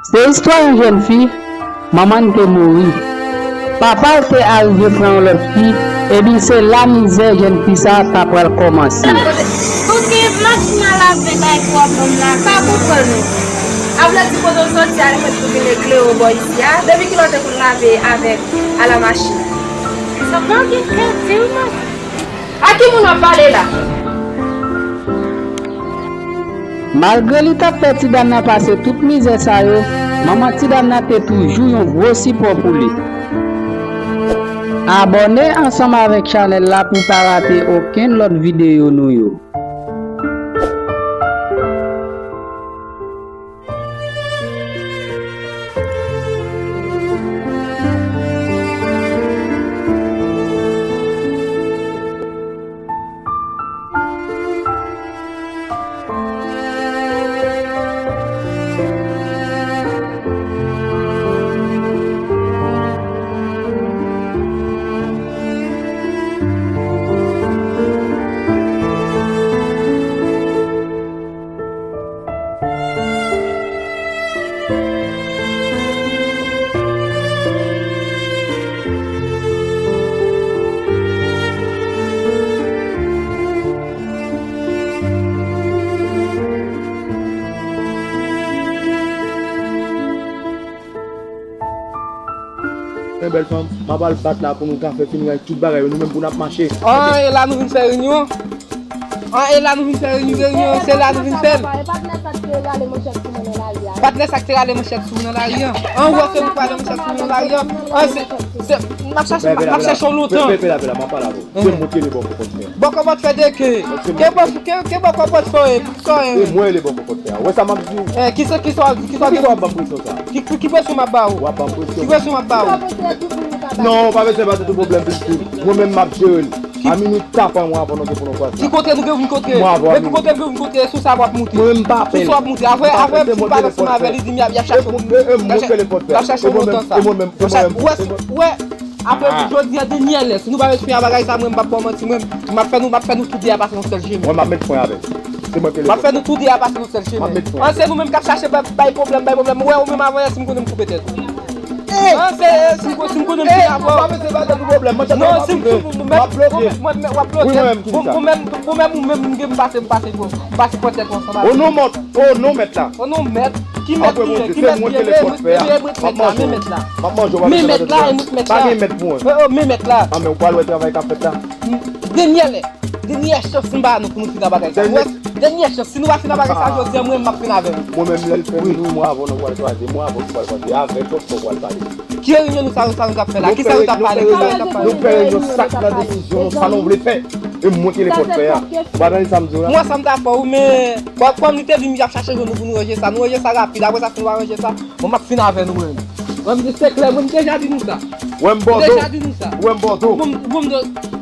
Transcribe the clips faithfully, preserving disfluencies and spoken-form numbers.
Se istwa yon jèn fi, manman l te mouri. Papa l te arive pran yon lòt fi, epi se la mizè jèn fi sa a ta pral kòmanse. Kote m ap mal ap bay pwoblèm la, pa konprann nou. Avle di kote w soti a, li mèt pou vin eklere w bò isi a. Depi kilè w te konn lave avèk alamachin? Sa pa gen kè di w non. A ki moun w ap pale la? Malgre li t ap fè ti dam nan pase tout mizè sa yo, manman ti dam nan te toujou yon gwo sipò pou li. Abòne ansanm avèk chanèl la pou w pa rate okenn lòt videyo nou yo. Men bèl fanm, m ap al bat la pou nou ka fè fini ak tout bagay yo, nou menm pou n ap mache. An, e la nou vin fè reyinyon? An, e la nou vin fè reyinyon, reyinyon, se la nou vin fè l. Patnè sa k te rale manchèt sou mwen nan lari a. Patnè sa k te rale manchèt sou mwen nan lari a. An, ou wè se nou k rale manchèt sou mwen nan lari a. An, se, se, m ap chache, m ap chache w lontan. Pè la, pè la, m ap pale avè w. Se mwen ki rele bò kòpòt fè a. Bò kòpòt fè de ke? Ke bò, ke, ke bò kòpòt fè w ye? Pou sa w ye? Se mwen rele bò kòpòt fè a. Wè sa m ap di w. Eh, ki sa, ki sa, ki sa, ki sa w ap ban m presyon sa? Ki, ki, ki presyon m ap ba w? W ap ban m presyon. Ki presyon m ap ba w? Non, w pa bezwen pase sou pwoblèm plis. Mwen menm m ap jere l. A minit tapan mwen avan nou gen pou nou kwaze. Ki kote nou gen vin kote? Mwen avan. Epi kote nou gen vin kote, sou sa w ap moute. Mwen menm m pa apèl. Sou sa w ap moute. Avè, avè m fin pale ansanm avè li, di m y ap, y ap chache w. E mwen menm, e mwen ki rele pòt fè a. Y ap chache w lontan sa. E mwen menm, e mwen menm. Wè, wè. Apre, jodi a, dènye lè, si nou pa met fen a bagay sa, mwen, m p ap ba w manti, mwen, m ap fè nou, m ap fè nou tou de a pase yon sèl chemen. Mwen, m ap met fen avè l. Se mwen ki rele pòt fè a. M ap fè nou tou de a pase yon sèl chemen. M ap met fen. An, se nou menm k ap chache bay, bay pwoblèm, bay pwoblèm. Ou wè, ou menm avan yè, si m konnen m koupe tèt ou. An, se, si m kon-, si m konnen m fin avè w. Non, si m, si m, mwen, mwen, w ap bloke. Mwen, mwen, w ap bloke. Mwen menm, mwen menm, ou menm, m gen, m pase, m pase, m pase pran tèt ou ansanm avè m. O non, mèt, o non, mèt la. O non, mèt. Ki mèt li ye? Ki mèt li ye? Men mèt la, men mèt la, men mèt la. Pa gen mèt pou mwen. O, o, men mèt la. An, men ou pral wè travay k ap fèt la. Dènyè lè, dènyè chans m ba nou pou nou fin nan bagay sa. Dènyè chans. Si nou pa fin nan bagay sa jodi a, mwen, m ap fin avè nou. Mwen menm, lè l fè minuit, mwen avan nou pral kwaze, mwen avan nou pral kwaze, avèk lòt fò pral pale. Ki reyinyon nou sa, sa nou t ap fè la? Ki sa nou t ap pale? Ki sa nou t ap pale? Nou fè reyinyon, sak nan desizyon nou, sa nou vle fè. E mwen ki rele pòt fè a. Ou pa tande sa m di w la? Mwen, sa m dakò wi, men, bon, kòm li te di m y ap chache jwenn nou pou nou ranje sa, nou ranje sa rapid. Apre sa, si nou pa ranje sa, bon, m ap fin avè nou menm. Mwen, m di se klè, mwen, m deja di nou sa. Wè m bòzo. M deja di nou sa. Wè m bòzo. Bon, bon, m de-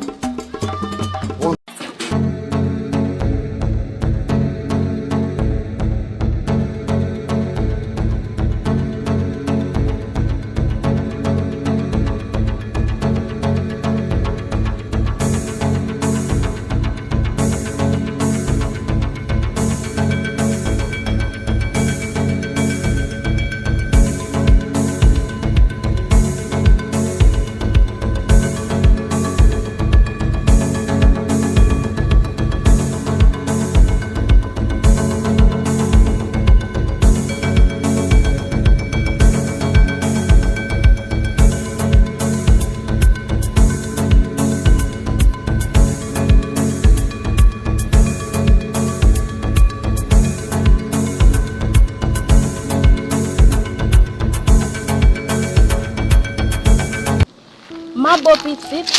M ap bo pitit.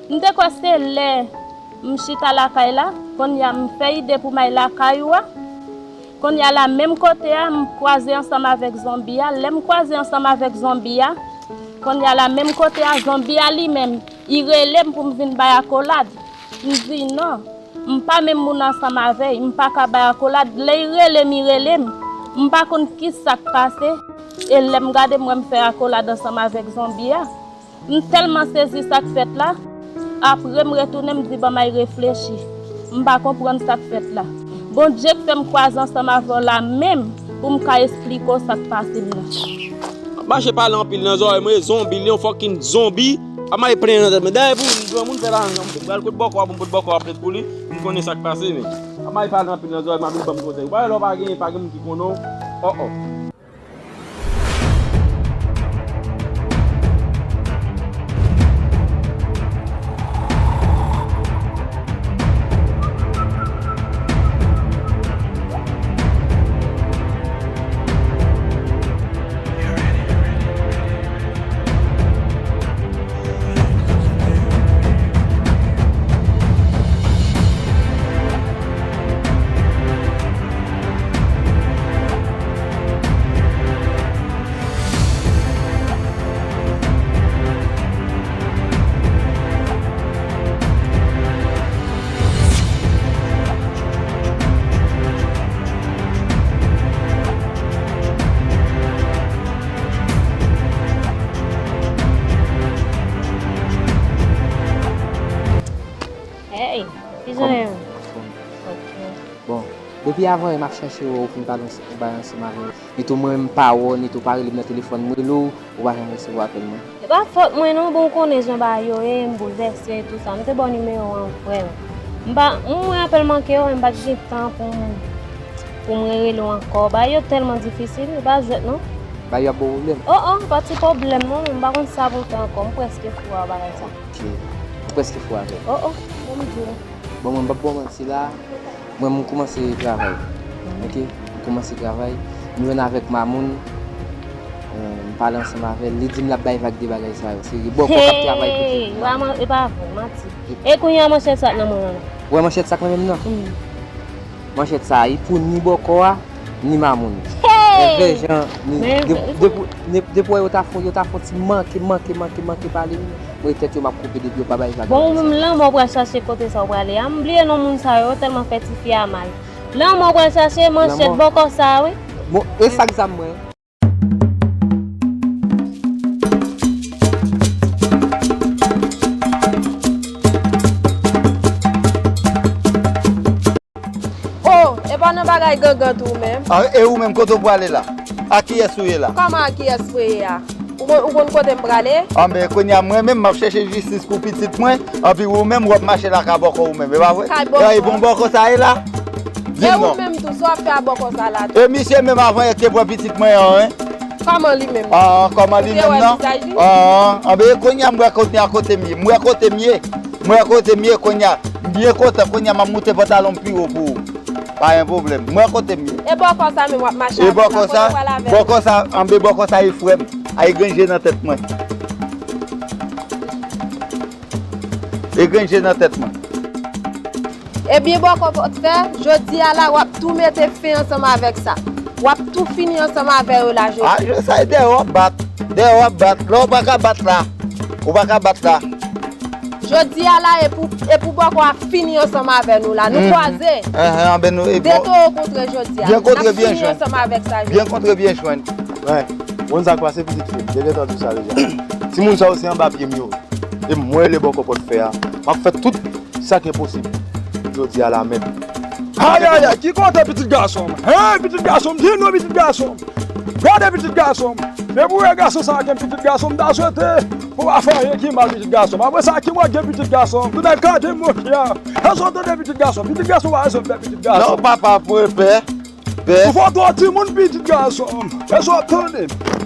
M te kwè se lè m chita lakay la, kounye a m fè ide pou m al lakay ou a. Kounye a la, menm kote a, m kwaze ansanm avèk zonbi a. Lè m kwaze ansanm avèk zonbi a, kounye a la, menm kote a, zonbi a li menm, li rele m pou m vin bay akolad. M di non, m pa menm moun ansanm avè l, m pa ka bay akolad. Lè l rele m, li rele m. M pa konn ki sa k pase. E lè m gade, m wè m fè akolad ansanm avèk zonbi a. M tèlman sezi sa k fèt la. Apre, m retounen, m di, "Ban m al reflechi. M pa konprann sa k fèt la." Bondye k fè m kwaze ansanm avè w la menm. pou m ka esplike w sa k pase m nan. Ap mache pale anpil nan zòrèy mwen, zonbi, li yon fucking zonbi. Ap mache plenyen nan tèt mwen. Dayè pou granmoun fè lajan, m pral kot bòkò a pou m pot bòkò a plent pou li, pou m konnen sa k pase, men. Ap mache pale anpil nan zòrèy, m ap vin ban m konsèy. Ou pa wè lè w pa genyen, pa gen moun ki konnen w. Oh, oh. Hey, kijan ye? Ok. Bon, depi avan yè m ap chache w, ou fin pale anse-, ou bay ansanm avè m. Nitou mwen menm m pa wè w, nitou w pa rele m nan telefòn, m rele w, ou pa janm resevwa apèl mwen. Se pa fòt mwen non, bon ou konnen jan bagay yo ye, m boulvèse e tou sa. M te ba w nimewo a vrèman. M pa, m wè apèl manke yo, men m pa t gen tan pou m, pou m rerele w ankò. Bagay yo tèlman difisil, e pa jwèt non. Bagay yo ap ba w pwoblèm? Oh, oh, pa ti pwoblèm non, men m pa konn sa pou l fè ankò, m prèske fou a bagay sa. Ok. Ou prèske fou avè l. Oh, oh, bon m di w. Bon, mwen, m p ap ba w manti la. Mwen, m kòmanse travay. Ok? M kòmanse travay. M jwenn avèk Mamoun. Eh, m pale ansanm avè l. Li di m l ap bay vag de bagay sa yo. Se bòkò k ap travay pou li. Hey! Wa man-, e pa vre, manti. E kounye a, manchèt sa k nan men w lan? Ou wè manchèt sa k nan men m nan? Hmm. Manchèt sa a, li pou ni bòkò a, ni Mamoun. Hey! Envè jan, ni, men, de, de, de, depi w wè yo ta fon, yo ta fon ti manke, manke, manke, manke pale, wi. Mwen tèt yo m ap koupe depi yo pa bay vag. Bon, ou menm lanmò w pral chache kote sa w prale a. M bliye non moun sa yo, yo tèlman fè tifi a mal. Lanmò w pral chache, manchèt bòkò sa a, wi. Bon, e sa k zam mwen? Oh, e pa nan bagay gangan tou ou menm? Ah, e ou menm, kote w prale la? A kiyès ou ye la? Kòman a kiyès mwen ye a? Ou konn, ou konn kote m prale? Anben, kounye a, mwen menm, m ap chèche jistis pou pitit mwen, anpi ou menm, w ap mache lakay bòkò ou menm, e pa vre? Kay bòkò. E bon bòkò sa ye la? Di m non. E ou menm tou, sa w ap fè a bòkò sa la tou? E misye menm avan yè k te pran pitit mwen an, en? Kòman li menm? Ah, kòman li menm nan? Ou te wè vizaj li? Ah, anben, kounye a, m wè kote, a kote m ye. M wè kote m ye. M wè kote m ye, kounye a. M byen kontan, kounye a, m ap moute pantalon m pi wo pou ou. Pa gen pwoblèm. M wè kote m ye. E bòkò sa menm w ap mache avè l la, kote w pral avè l? E bòkò sa, bòkò sa, anben bòkò sa e frè m. A e grenn je nan tèt mwen. E grenn je nan tèt mwen. Ebyen bòkò w ap fè, jodi a la w ap tou mete fen ansanm avèk sa. W ap tou fini ansanm avè yo la jodi. Ah, je sa e dèyè w ap bat. Dèyè w ap bat. La w pa ka bat la. Ou pa ka bat la. Jodi a la, e pou, e pou bòkò a fini ansanm avè nou la. Nou kwaze. Enhen, anben nou, e de towo kontre jodi a. Byen kontre, byen jwenn. N ap fini ansanm avèk sa jodi. Byen kontre, byen jwenn. Wen, ou konn sa k pase pitit fi m? Te gentan di w sa deja. Timoun sa yo se anba pye m yo. E mwen rele bòkò pòtfè a. M ap fè tout sa k enposib. Jodi a la menm. Ayayay, ki kote pitit gason m? Hen, pitit gason m, di nou pitit gason m. Gade pitit gason m. Depi w wè gason sa a gen pitit gason m, m ta swete pou w pa fè anyen ki mal pitit gason m. Apre sa, ki w gen pitit gason m? Tout nèg gade m, monchè. Èske w tande pitit gason m? Pitit gason pa bezwen pè pitit gason m. Non, papa, pou e pè. Pè. Ou fò twò timoun pitit gason m. Èske w ap tande m?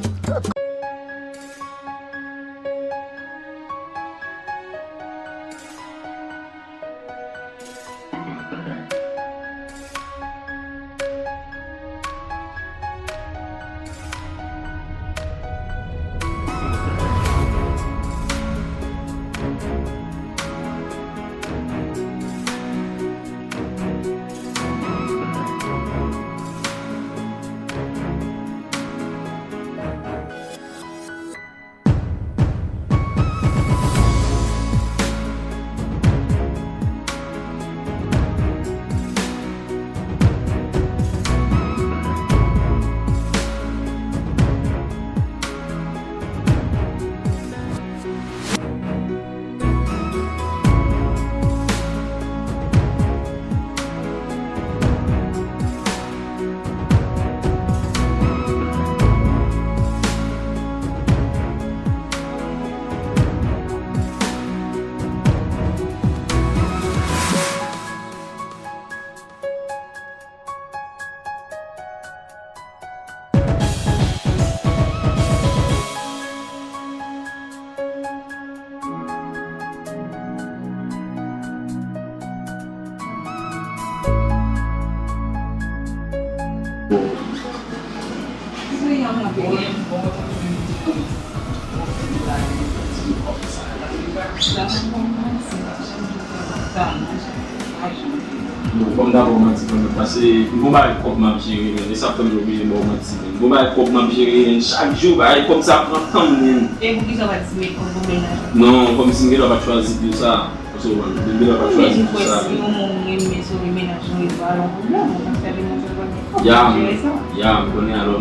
Non, kòm dabò manti kanmenm, paske m gon bagay kòb m ap jere, men e sa k fè m oblije ba w manti, men m gon bagay kòb m ap jere, men chak jou bagay kòb sa pran tan m, men. E poukisa w pa di m e kòb pou mennaj ou? Non, kòmsi m genlè pa t chwazi pou sa. Paske w konprann, m genlè pa t chwazi pou sa. Men si yon moun renmen sove mennaj ou, e pa yon pwoblèm, ou konn fè mennaj ou pa gen kòb, ou jere sa. Ya, m konnen, alò,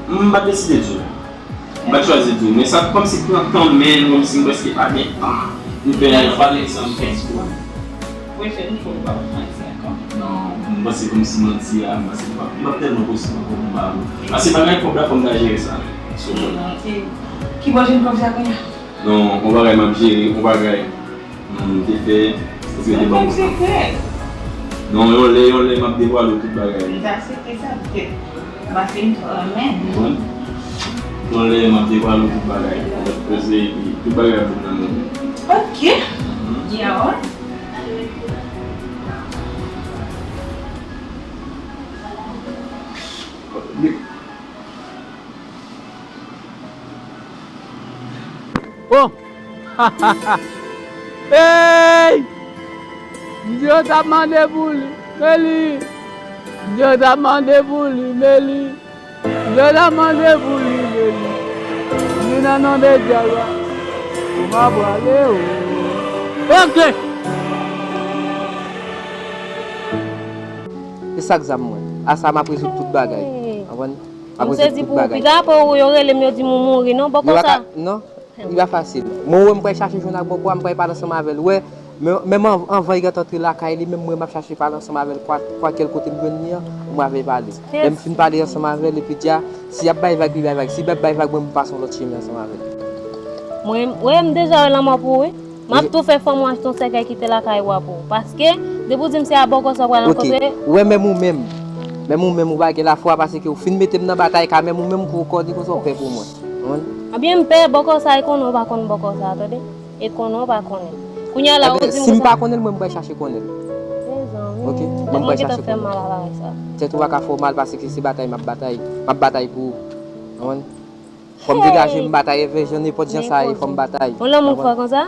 m pa t deside di w. M pa t chwazi di w, men sa kòmsi pran tan, men kòmsi m prèske pa gen tan. M fè yon pa gen tan. Rachel, m twò pa manti ankò. Non, m panse kòmsi manti a, m panse li p ap, li p ap tèlman posib ankò pou m ba ou. Paske bagay kòb la, fò m ta jere sa. So, non, non, e, ki bò jwenn kòb sa kounye a? Non, yon bagay m ap jere, yon bagay m te fè, epi yo te ban m sa. Non, yon lè, yon lè, m ap devwale w tout bagay. M ta swete sa, poutèt m pa fin twò renmen. Yon lè, m ap devwale w tout bagay. Mwen poze, epi tout bagay ap vin nan men w. Ok. Mhm. Di a wè. Bon. Hey! Mdi yo t ap mande pou li, men li. Mdi yo t ap mande pou li, men li. Mdi yo t ap mande pou li, men li. Mdi nan non de dyab la, pou m ap prale o. Ok! E sa k zam mwen. Asa m ap rezoud tout bagay. Konprann? M ap rezoud tout bagay. M sezi pou ou. Piga apre ou yo rele m, yo di m ou mouri, non? Bòkò sa. Non. Li pa fasil. Mwen, wè, m pral chache jwenn ak bòkò a, m pral pale ansanm avè l. Wè, men, menm an-, anvan li gentan antre lakay li, menm mwen, m ap chache pale ansanm avè l. Kwa, kwa kèl kote m jwenn li an, mwen avè l pale. Lè m fin pale ansanm avè l, epi di a, si y ap bay vag, li bay vag. Si y ap bay vag, mwen, m pase yon lòt chemen ansanm avè l. Mwen, wè, m deja wè lanmò pou ou, wi. M ap tou fè fanm ou achte yon sèkèy kite lakay ou a pou ou. Paske, depi w di m se a bòkò sa w pral rankontre. Ok. Wè, menm ou menm. Menm ou menm, ou pa gen lafwa, paske ou fin mete m nan batay, ka menm ou menm, pou w kò di konsa, ou pè pou mwen. Konprann? Ebyen, m pè bòkò sa, e konnen ou pa konn bòkò sa, tande? E konnen ou pa konnen. Kounye a la, ou di m konsa. Ebyen, si m pa konnen l, mwen, m pral chache konnen l. Mezanmi, ok, mwen, m pral chache konnen l. Tèt ou pa ka fè w mal, paske se batay m ap batay. M ap batay pou ou. Konprann? Fò m degaje m batay, evè jan nenpòt jan sa ye, fò m batay. Yon lanmou fò konsa?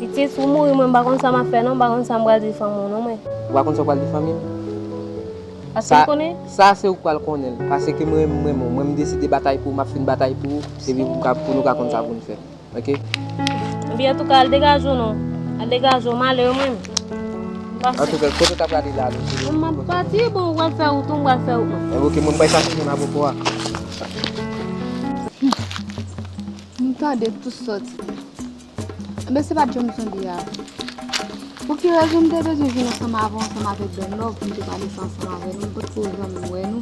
Pitit, si w mouri, mwen, m pa konn sa m ap fè, non, m pa konn sa m pral di fanmi w, non, mwen. Ou pa konn sa w pral di fanmi w? Paske m konnen. Sa, sa se ou k pral konnen l. Paske mwen, mwen, mwen, mwen, m deside batay pou ou, m ap fin batay pou ou, epi pou ka, pou nou ka konn sa pou n fè. Ok? Ebyen, antouka, al degaje w, non. Al degaje w, m ale, mwen. Antouka, kote w ta prale la, non? Mwen, m ap pati, bon, ou pral fè wout ou, m pral fè wout mwen. Ebyen, ok, mwen, m pral chache jwenn avòka a. M tande tout sòti. Enben, se pa t janm zonbi a. Pou ki rezon m te bezwen vin ansanm avè w, ansanm avèk Don Love, pou m te pale sa ansanm avè nou, m potko janm wè nou.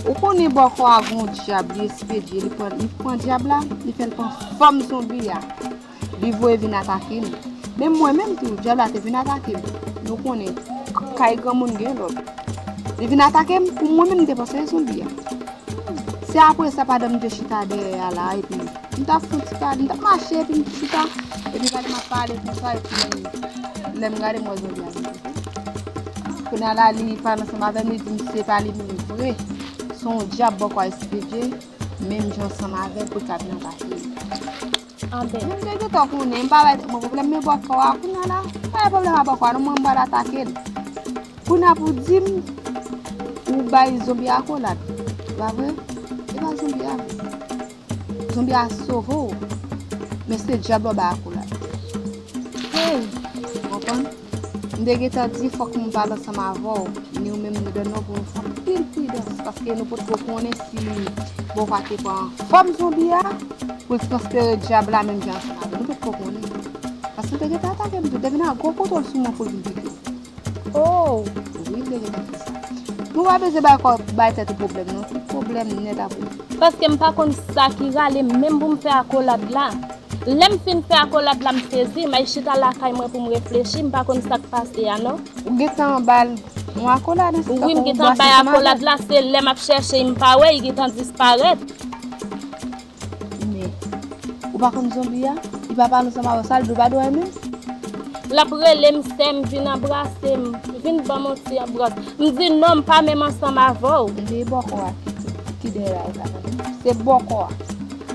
Ou konnen bòkò a gon dyab, li espedye, li pran, li pran dyab la, li fè l pran fòm zonbi a. Li voye vin atake m. Men mwen menm tou, dyab la te vin atake m. Nou konnen, k-, kay granmoun gen lòd. Li vin atake m, pou mwen menm, m te panse se zonbi a. Se apre sa, pandan m te chita dèyè a la, epi m t ap fè yon ti pale, m t ap mache, epi m chita, epi pandan m ap pale konsa, epi lè m gade, m wè zonbi a vin. Kounye a la, li pale ansanm avè m, li di m se pa li menm vre. Se yon dyab bòkò a espedye, menm jan ansanm avè l pou l ka vin atake m. Anben. Mwen te gentan konnen, m pa bay tèt mwen pwoblèm, men bòkò a, kounye a la, m pa bay pwoblèm a bòkò a, non, mwen, m pral atake l. Kounye a pou di m, ou bay zonbi a akolad. Pa vre? E pa zonbi a vre. Zonbi a sove w. Men se dyab la w bay akolad. Hey! Ou konprann? M te gentan di fòk m pale ansanm avè w. Ni ou menm, ni Don Love, pou nou fè anpil pridans. Paske nou potko konnen si bòkò a te pran fòm zonbi a, pou l transfere dyab la menm jan ansanm avè nou. Nou potko konnen. Paske l te gentan atake m tou. L te vin ak gwo koutèl sou mwen pou l vin pike m. Oh! Wi, m te gentan fè sa. Nou pa bezwen bay kò, bay tèt ou pwoblèm, non. Tout pwoblèm nèt apre. Paske m pa konn sa ki rale m menm pou m fè akolad la. Lè m fin fè akolad la, m sezi, m al chita lakay mwen pou m reflechi, m pa konn sa k pase a, non. Ou gentan ba l yon akolad, wi, m gentan bay akolad la, se lè m ap chèche, m pa wè, li gentan disparèt. Men, ou pa konn zonbi a? Li pa pale ansanm avè w, sa l di w pa dwe renmen? L ap rele m, sè m, vin anbrase m, vin ban m yon ti anbrase. M di non, m pa menm ansanm avè w. Li bòkò a kite. Ki dèyè a, ou ka tande. Se bòkò a.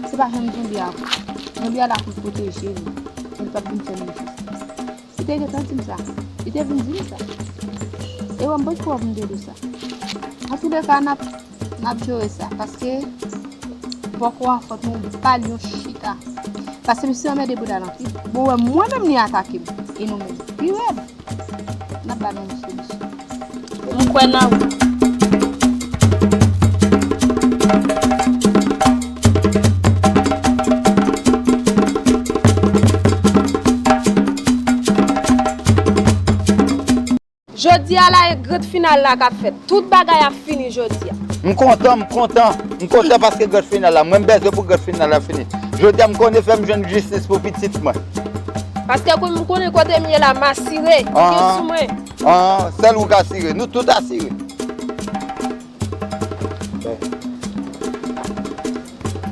Se pa janm zonbi a vre. Zonbi a la pou l pwoteje nou. Pou l pa t vin fè nou jistis. Li te gentan di m sa. Li te vin di m sa. E wè m pa t kwè pou m te di sa. Antouleka, n ap, n ap jere sa. Paske bòkò a fòk nou ba l yon chita. Paske misye anmède bout a l anpil. Bon, wè mwen menm li atake m. E nou menm. Pi rèd. N ap ba nou yon solisyon. M kwè nan ou. Jodi a la, e grand final la k ap fèt. Tout bagay ap fini jodi a. M kontan, m kontan. M kontan paske grand final la. Mwen, m bezwen pou grand final la fini. Jodi a, m konnen fè m jwenn jistis pou pitit mwen. Paske kou m konnen kote m ye la, m asire. Ki sou mwen. Ah, sèl ou k asire. Nou tout asire.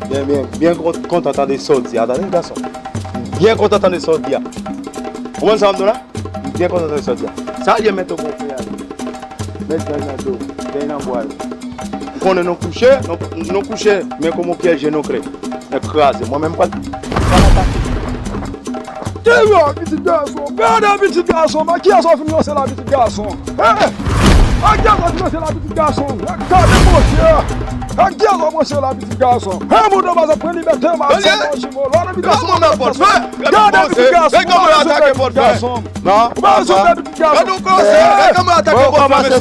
Byen, byen, byen kon-, kontan tande sa w di a, tande, gason. Byen kontan tande sa w di a. Ou konprann sa m di w la? Byen kontan tande sa w di a. Sa l ye, mèt, ou konprann a. Mèt, dèy nan do, dèy nan bwa yo. M konnen nou kouche, nou, nou kouche, men kòman pyèj nou klè. Nèg kraze. Mwen menm, m pral, m pral atake. Gade pitit gason, gade pitit gason, a kiyès w fin ranse la, pitit gason? Hein? A kiyès w fin ranse la, pitit gason? Gade monchè, a kiyès w ranse la, pitit gason? Hein, moun nan pa pran libète, m ap fè yon chimo, la, pitit gason. Gade pitit gason, gade pitit gason. Non, ou pa sou tèt pitit gason. Gade ou kòmanse, gade kòman atake pòt la, mesye.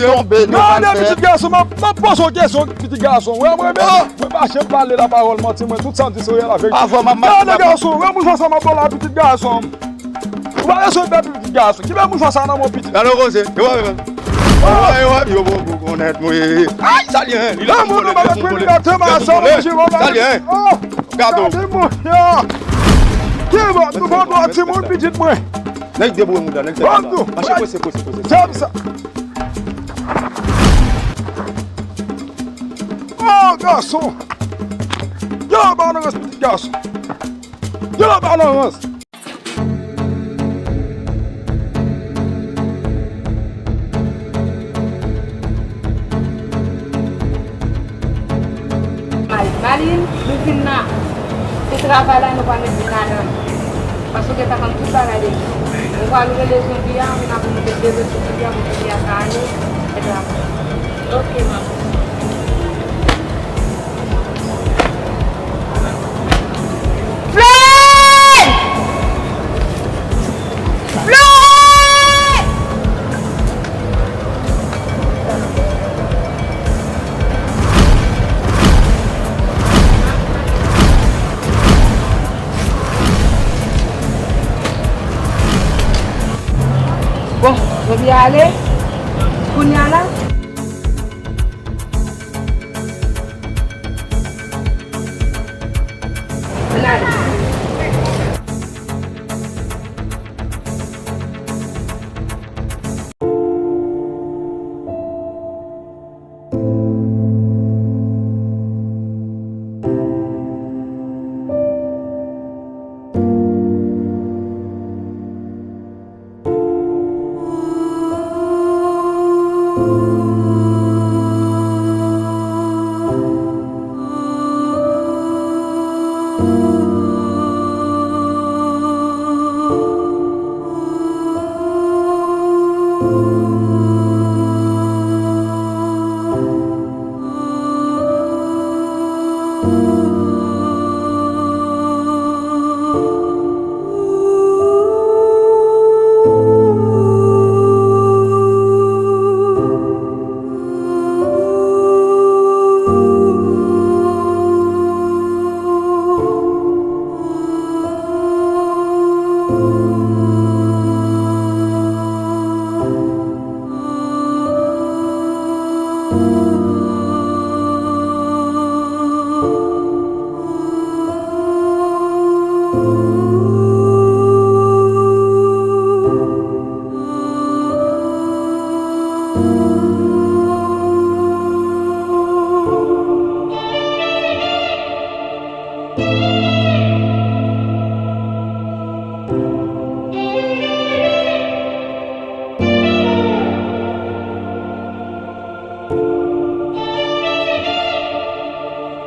Gade pitit gason, m ap, m ap poze w kesyon, pitit gason. Wè, mwen menm, mwen pa janm pale lapawòl manti, mwen, tout sa m di se reyèl, laverite. Gade gason, wè mouchwa sa m ap ba w la, pitit gason. Ou pa bezwen pè, pitit gason. Ki men mouchwa sa nan men w, pitit? Gade ou kòmanse, yo, yo, yo, yo, yo, yo, yo, yo, yo, yo, ay, sa li ye, li la pou kole, li la pou kole, li la pou kole. Sa li ye, gade ou. Gade monchè. Ki bon, nou bon dwa timoun pitit mwen. Nèg debouye mouda, nèg fè sa. Mache prese, prese, prese. Fè m sa. Oh, gason. Yo, ba nou rans, pitit gason. Yo, ba nou rans. Malin, Malin, nou vin la. Se travay la nou pral mete ladan. Paske w gentan konn tout bagay deja. Nou pral rele zonbi a, vin ap nou mete dezòd sou zonbi a, pou zonbi a ka ale. E travay. Ok, manman. Florent! Florent! Bon, zonbi a ale. Kounye a la.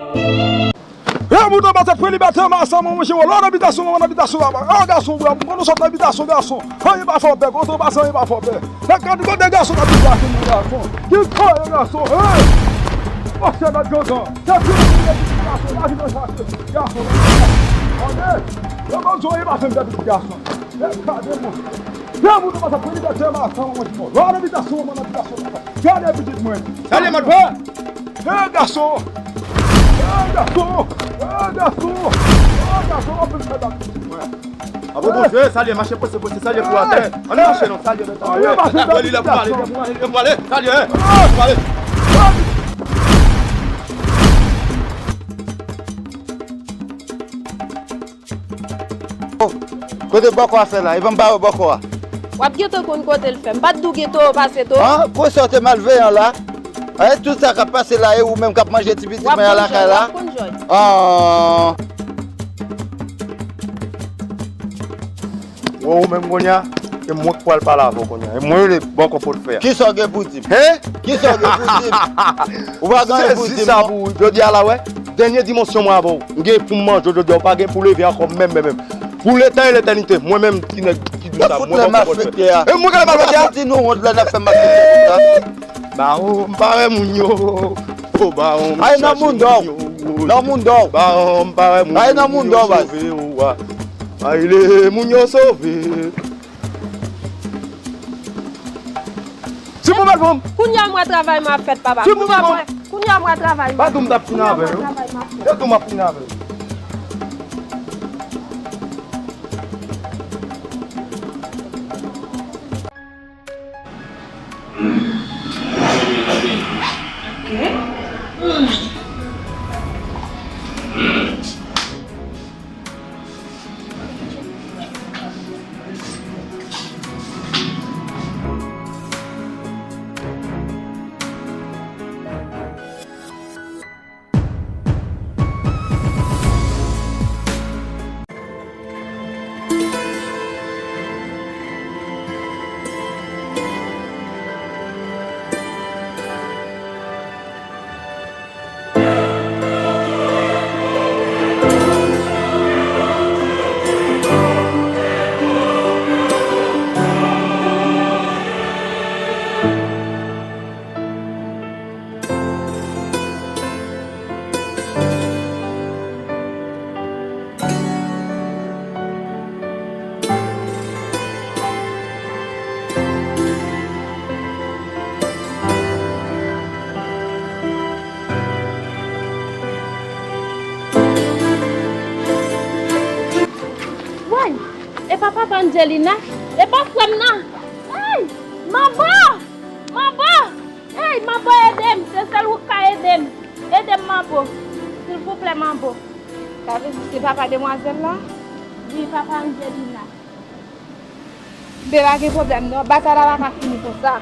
E mouton pase pran libète, masanm, manje wòl nan bitasyon, nan bitasyon, papa. An gason, bra, m konn ou sot nan bitasyon, gason. Anyen pa fè w pè, kontre pase, anyen pa fè w pè. Nan kad kote gason nan bitasyon, gason. Ki koye gason, hein? Pase nan gangan. Se ti gason, la vi nan chache. Gason, gason. Tande? Yo konn di w, anyen pa fè m pè, pitit gason. E gade mwen. E mouton pase pran libète, masanm, manje wòl nan bitasyon, nan bitasyon, papa. Gade pitit mwen. Salye, mòd pa. E gason! E gason! E gason! E gason! Anpil fè dat pitit mwen. Apo Bondye, salye, mache pwese, pwese, salye pou atè. Ann mache non, salye, salye. Lè pou ale, lè pou ale, lè pou ale, lè pou ale, salye, lè pou ale. Kote bòkò a fè la? E ban m ba yo bòkò a. W ap gentan konn kote l fè. M pa t di w gen towo pase towo? An, konsa w te malveyan la. E tout sa k ap pase la, e ou menm k ap manje ti pitit mwen an lakay la? W ap konn jòj. An. Wè ou menm kounye a, e mwen k pral pale avè w kounye a. E mwen rele bòkò potfè a. Kisa w gen pou di m? Hein? Kisa w gen pou di m? Ou pa gen anyen pou di m non. Jodi a la, wè. Dènye dimansyon mwen avè w. M gen pou m manje w jodi a, ou pa gen pou leve ankò menm, menm, menm. Pou leta e letènite, mwen menm ti nèg ki di sa, mwen bòkò potfè. E mwen k ale malfektè a. Di nou wont lè n ap fè malfektè konsa. Bawon, m pa wè moun yo. O bawon, m chache moun yo. Ay nan mouda w. Nan mouda w. Bawon, m pa wè moun yo. Ay nan mouda w, baz. Sove w a. Ay le moun yo sove. Ti move fanm. Kounye a m wè travay m ap fèt, papa. Ti move fanm. Kounye a m wè travay m ap fèt. Pa di w m t ap fini avè yo. Yo di w m ap fini avè yo. Woy! E pa papa Angelina? E pa frè m nan? Ey! Manbo! Manbo! Ey, Manbo, ede m! Se sèl ou k ka ede m! Ede m, Manbo! Silvouplè, Manbo! Sa vle di se papa demwazèl la? Wi, papa Angelina. Bebe, pa gen pwoblèm non, batay la pa ka fini konsa.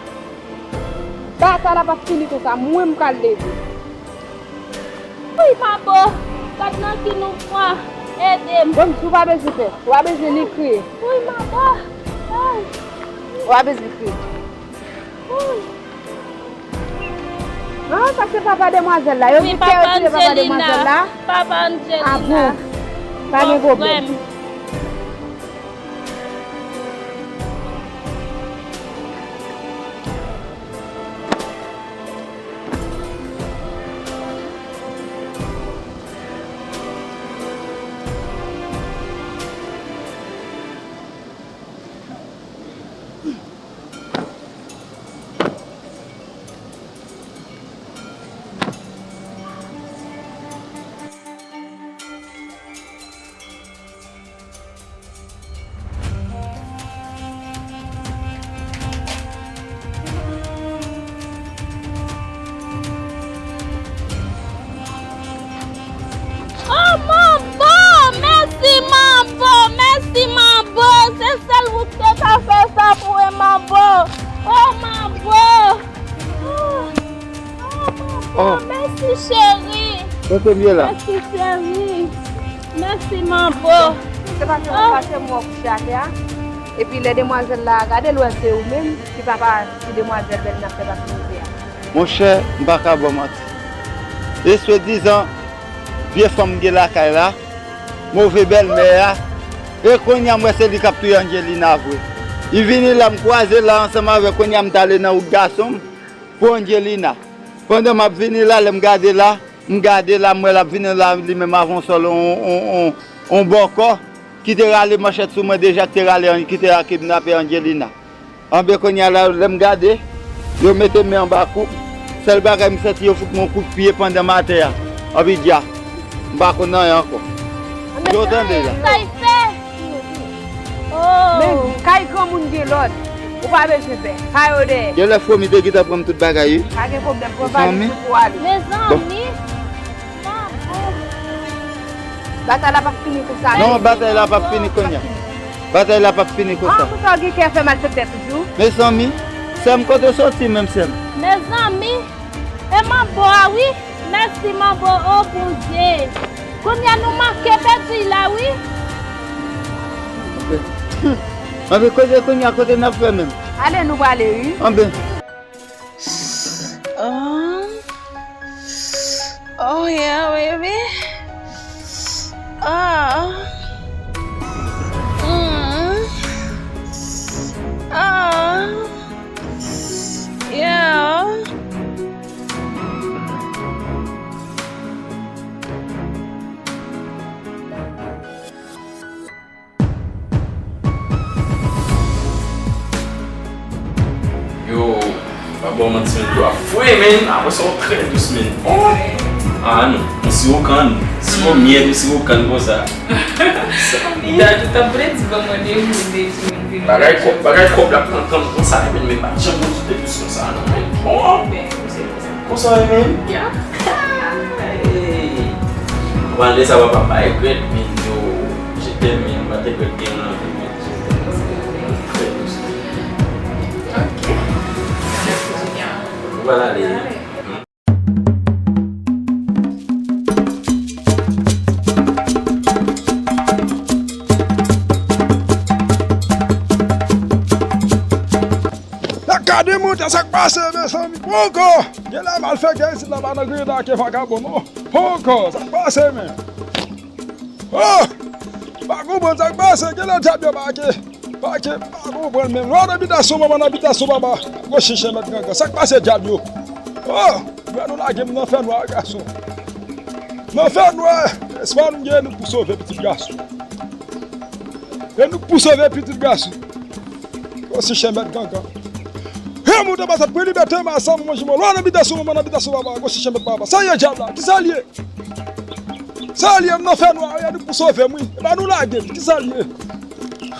Batay la p ap fini konsa, mwen m pral leve. Wi, Manbo, gad nan ki nou pran, ede m. Bon, si w pa bezwen pè, w pa bezwen ni kriye. Wi, Manbo. Ay. W pa bezwen kriye. Ay. Ah, sa se papa demwazèl la. Yo di kè yo tire papa demwazèl la. Papa Angelina. Ah bon. Pa gen pwoblèm. Oh, Manbo! Mèsi, Manbo! Mèsi, Manbo! Se sèl ou ki te ka fè sa pou mwen, Manbo! Oh, Manbo! Oh, oh, Manbo! Oh. Mèsi, cheri! Kote m ye la? Mèsi, cheri! Mèsi, Manbo! Se pa se mwen, oh, pa se mwen kouche atè a. Epi lè demwazèl la gade l wè se ou menm ki papa ti demwazèl Bèlina k fè pase kote a. Monchè, m pa ka ba w manti. E swadizan, Vye fanm m gen lakay la, move bèlmè a. E kounye a m wè se li k ap touye Angelina vre. Li vini la, m kwaze la ansanm avè l, kounye a m t ale nan wout gason m pou Angelina. Pandan m ap vini la, lè m gade la, m gade la, m wè l ap vini la, li menm avè yon sòl, on, on, on, on bòkò ki te rale manchèt sou mwen deja, ki te rale, ki te kidnape Angelina. Anben kounye a la, lè m gade, yo mete men anba kou m. Sèl bagay m santi, yo fout mwen yon kout pye pandan m atè a. Anpi dja, m pa konn anyen ankò. Yo tande la. Sa y fè? Oh. Men kay granmoun gen lòd. Ou pa bezwen pè. Pa yo dèyè. Gen lè fomi te gentan pran m tout bagay, wi. Pa gen pwoblèm, pran valiz ou pou ale. Mezanmi. Batay la p ap fini konsa. Non, batay la p ap fini kounye a. Batay la p ap fini konsa. Ah, pou sa w gen kè fè malfektè toujou. Mezanmi, sè m, kote w soti menm, sè m? Mezanmi, e manbo a wi. Mèsi manbo, o Bondye. Kounye a nou manke pèdi la wi. Anben, kote kounye a, kote n ap fè menm? Ale, nou prale wi. Anben. Um, oh yeah, baby. Ah. Mm. Ah. Yeah. Yo, pa ba w manti, men dlo a fre, men. Apre sa, w trè dous, men. Oh! Ah, non. Yon siwo kann. Siwo myèl ou siwo kann konsa. Dadou t ap predi ban m randevou, men di m vin. Bagay kòb, bagay kòb la pran tan konsa, men, men pa janm konn sou te dous konsa, non, men. Oh! Konsa w renmen m? Yeah. Hey. Mwen lè sa papa pa regrèt, men yo, je t'aime, men m pa t regrèt gen nan vi, men je t'aime. Trè dous. Ok. Nou pral ale. N ap gade montè, sa k pase, mezanmi? Poko! Genlè m al fè gè isit la, pa nan griyen ak vakabon, non. Poko! Sa k pase, men? Oh! Pa konprann sa k pase, genlè dyab yo pake. Pake, pa konprann, men. Lwa nan bitasyon manman, nan bitasyon papa. Gwo chichen mèt gangan. Sa k pase, dyab yo? Oh! Frè, nou lage m nan fènwa, gason. Nan fènwa, espwa nou gen, nou pou sove pitit gason. E nou pou sove pitit gason. Gwo chichen mèt gangan. He, moute patat, pran libète m, sa, manman jimo. Lwa nan bitasyon manman, nan bitasyon papa. Gwo chichen mèt papa. Sa ye dyab la? Kisa l ye? Sa l ye, m nan fènwa, e nou pou sove m, wi. E pa nou lage m. Kisa l ye?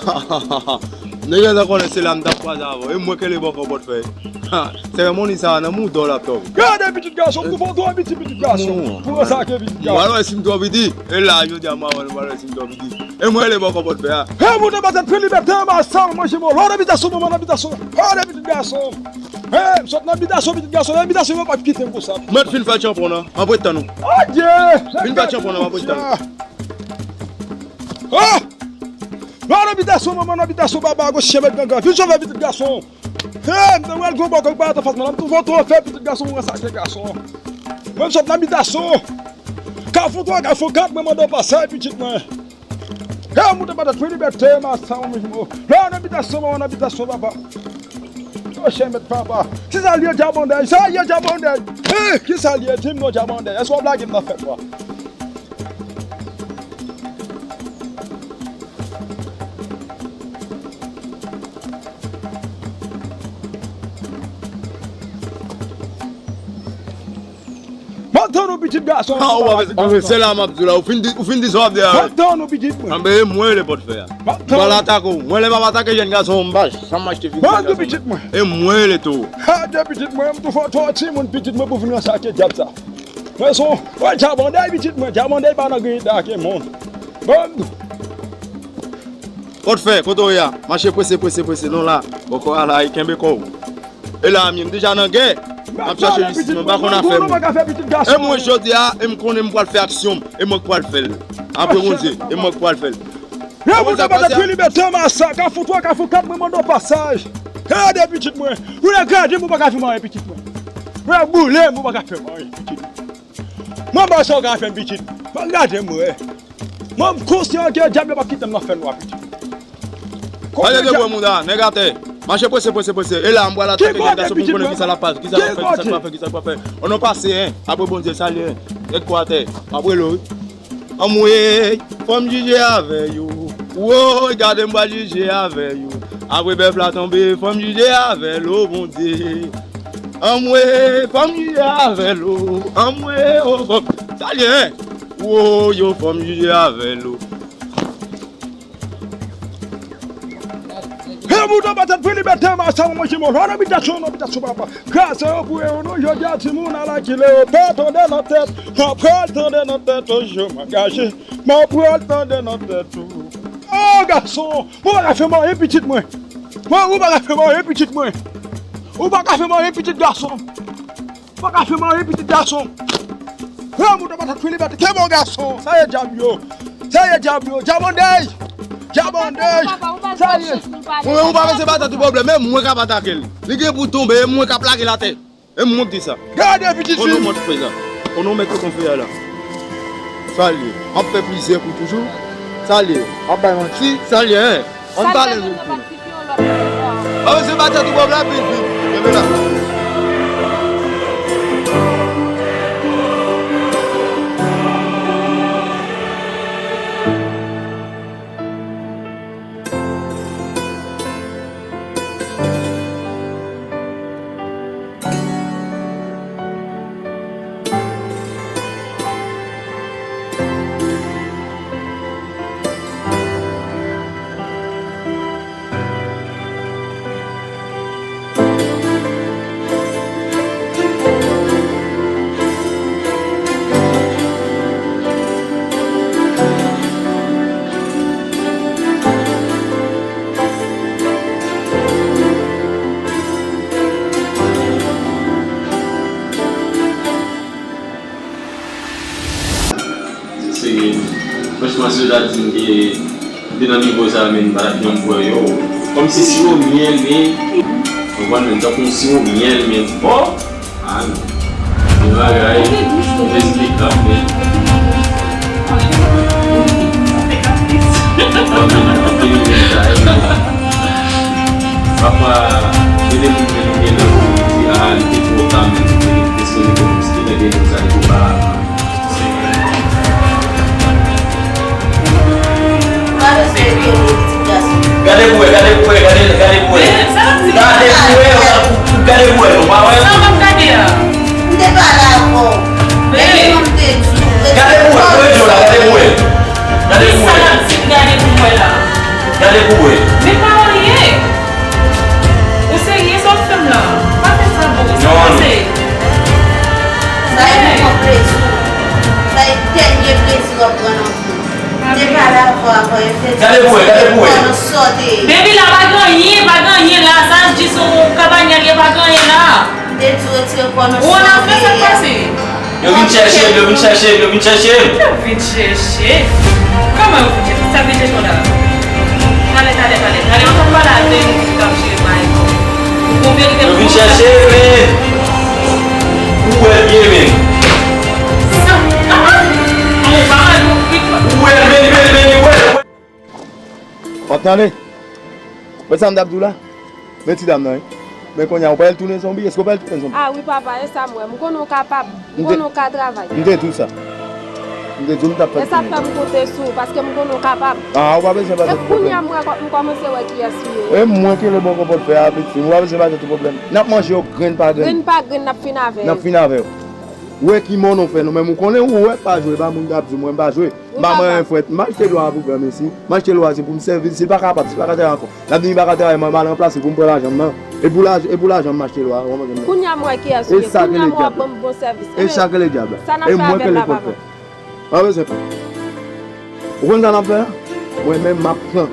M te gentan konnen se la m t ap kwaze avè w. E mwen k rele bòkò pòtfèy. Ha, seremoni sa a nan mouda w l ap tonbe. Gade pitit gason, m tou fè w twò piti, pitit gason. Pou rann sa ke pitit gason. M pral wè si m twò piti. E la, jodi a, m pral wè si m twò piti. E mwen rele bòkò pòtfèy a. He, moute patat, pran libète m, sa, manman jimo. Lwa nan bitasyon manman, nan bitasyon. Gade pitit gason. He, m sot nan bitasyon pitit gason. Nan bitasyon yo p ap kite m konsa. Mwen fin fè tchanpon nan. Anpre tan nou. Adye! Fin fè tchanpon nan, anpre tan nou. Ah! Lwa nan bitasyon manman, nan bitasyon papa, gwo chichen mèt gangan. Vin sove pitit gason. Hey, m te wè l gwo bòkò k parèt anfas mwen la. M tou fè w twò fè pitit gason, ou rann sa ke gason. Mwen m sot nan bitasyon. Kafou twa, kafou kat, mwen mande w pasaj pitit mwen. Hey, moute patat, pran libète m, sa, manman jimo. Lwa nan bitasyon manman, nan bitasyon papa. Gwo chichen mèt papa. Kisa l ye, dyabondèy? Sa ye, dyabondèy? Hey, kisa l ye? Di m non, dyabondèy. Èske w ap lage m nan fènwa? M ap tann ou, pitit gason. Ah, ou pa bezwen, se la m ap di w la. Ou fin di, ou fin di sa w ap di a. M ap tann ou, pitit mwen. Anben, e mwen rele pòtfèy a. M ap tann ou. M pral atake w. Mwen, lè m ap atake jèn gason, m pa janm achte figi. Ban m di w, pitit mwen. E mwen rele towo. Adye, pitit mwen, m tou fè w twò timoun, pitit mwen, pou vin rann sa ke dyab sa. Mwen se yon, mwen dyabondèy, pitit mwen, dyabondèy pa nan griyen ak moun. Ban m di w. Pòtfèy, kote w ye a? Mache prese, prese, prese. Non la, bòkò a la, e kenbe kò w. E la, m ye, m deja nan gè. M ap chache jistis mwen, m pa konn afè moun. E mwen jodi a, e m konnen m pral fè aksyon m, e mwen k pral fè l. Apre Bondye, e mwen k pral fè l. Yo, moun sa pase a. Pran libète m, sa, kafou twa, kafou kat, mwen mande w pasaj. Gade pitit mwen. Ou lè gade m, ou pa ka fè m anyen, pitit mwen. Ou lè boule m, ou pa ka fè m anyen, pitit mwen. M Mwen ba sa w ka fè m pitit. Mwen gade m wè. Mwen konsyan ke dyab yo p ap kite m nan fè nwa pitit. Gade de bwè mouda, nèg atè. Mache prese, prese, prese. E la, m pral atake nèg gason pou m konnen kisa l ap fè, kisa l ap fè, kisa l ap fè, kisa l ap fè. O non pase, en. Apre Bondye, salye, en. Tèt kwa atè. M ap rele w, wi. Anmwey, fò m jije avè yo. Woy, gade m pral jije avè yo. Apre bèf la tonbe, fò m jije avè l, o Bondye. Anmwey, fò m jije avè l, o. Anmwey, o, fò m. Salye, en. Woy, yo, fò m jije avè l, o. E mouton pa tèt pou libète, masa manje molo, nan bitasyon, nan bitasyon papa. Gras yo pou yo nou, jodi a timoun ala kile yo, pa tande nan tèt, mwen pral tande nan tèt, o, je m angaje, mwen pral tande nan tèt ou. O, gason, mwen pa ka fè manje pitit mwen. Mwen, ou pa ka fè manje pitit mwen. Ou pa ka fè manje pitit gason. Ou pa ka fè manje pitit gason. Pran mouton patat fri li mete ke bon gason. Sa ye dyab yo. Sa ye dyab yo. Dyab andèy. Dyab andèy. Sa ye. Mwen, ou pa bezwen ba tèt ou pwoblèm. Menm mwen k ap atake l. Li gen pou tonbe. E mwen k ap lage l atè. E mwen k di sa. Gade pitit fi. Kono mwen fè sa. Kono mèt konfye a la. Sa l ye. M ap fè plizyè kou toujou. Sa l ye. M ap bay manti. Sa l ye, en. Ann pale nou tou. Pa bezwen ba tèt ou pwoblèm, vin, vin. Kenbe la. Se, franchman, si yo ta di m ke m te nan nivo sa a, men m pa t ap janm kwè yo. Kòmsi siwo myèl, men, ou konprann, men, tankou yon siwo myèl, men, bon. Ah non. Yon bagay inesplikab, men. Papa, gen de moun menm gen lè pou di, ah, li te twò ta, men li te, li te sou nivo, paske nèg yo di sa, li te pa. Gade pou wè, gade pou wè, gade, gade pou wè. Gade pou wè, gade pou wè, nou pa wè. Sa w ap gade a? M te pale avè w. Epi non m te di w. Gade pou wè, pou wè, Jola, gade pou wè. Gade pou wè. Sa l ap di m gade pou wè la? Gade pou wè. Men pa anyen. Ou serye sa w ap fè m la? Pa fè sa bro, sa pase. Sa e yon plezi. Sa e dènye plezi w ap pran nan vi w. M te pale avè w avan, yo te di. Gade pou wè, gade pou wè. Kò nan sòte. Baby la pa gen anyen, pa gen anyen la. Sa jis yon kabanyèl ye, pa gen anyen la. M te di retire kò nan sòte. Ou nan fè sa k pase? Yo vin chèche m, yo vin chèche m, yo vin chèche m. Yo vin chèche? Kòman yo vin chèche? Sa vin chèche w la? Talè, talè, talè, talè, ann pale avè m, ou t ap jere bagay sa. Ou gon verite pou di sa. Yo vin chèche m, men. Ou wè l byen, men. Sa, ah, ah. Ou pa wè l, ou wè l, men, men, men, men, ou wè l, ou wè l. W ap tande? Wè sa m t ap di w la? Men ti dam nan, wi. Men kounye a, ou pral tounen zonbi? Èske ou pral tounen zonbi? Ah wi, papa, e sa m wè. M konnen w kapab. M konnen w ka travay. M te di w sa. M te di w m t ap fè l tounen. E sa fè m konte sou ou, paske m konnen w kapab. Ah, ou pa bezwen pa tèt pwoblèm. E kounye a, m wè, m kòmanse wè kiyès ou ye. E mwen ki le bon konpòt fè a, pitit fi m. Ou pa bezwen pa tèt pwoblèm. N ap manje yo grenn pa grenn. Grenn pa grenn, n ap fin avè yo. N ap fin avè yo. Ou wè ki mòn ou fè nou menm, ou konnen ou wè pa jwe, pa moun k ap di mwen m pa jwe. M pa manyen fwèt. M achte lwa pou pè mesi. M achte lwa se pou m sèvi l. Si l pa kapab, si l pa ka travay ankò, l ap di li pa ka travay, mwen m al ranplase l pou m pran lajan m nan. E pou lajan, e pou lajan m achte lwa a, ou konprann mwen? Kounye a m wè kiyès ou ye. Kounye a m wè w ap ban m bon sèvis. E sa k rele dyab la. E mwen k rele konpè. Pa bezwen pè. Ou konn sa n ap fè a? Mwen menm m ap pran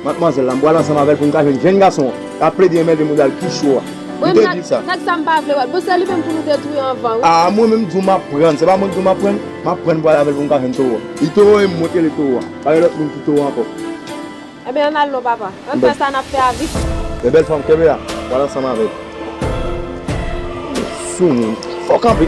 madmwazèl la, m pral ansanm avè l pou m ka jwenn jèn gason an k ap plede enmède mouda l ki cho a. M te di sa. Nèg sa m pa vle wè l. Bon, se li menm pou nou te touye anvan, wi. Ah, mwen menm m di w m ap pran l. Se pa mwen k di w m ap pran l. M ap pran l, m pral avè l pou m ka jwenn towo a. Li towo e mwen k rele towo a. Pa gen lòt moun ki towo ankò. Ebyen, ann al non, papa. Ann fè sa n ap fè a vit. Men bèl fanm, kenbe la. M pral ansanm avè l. Soumoun. Fò kanpe.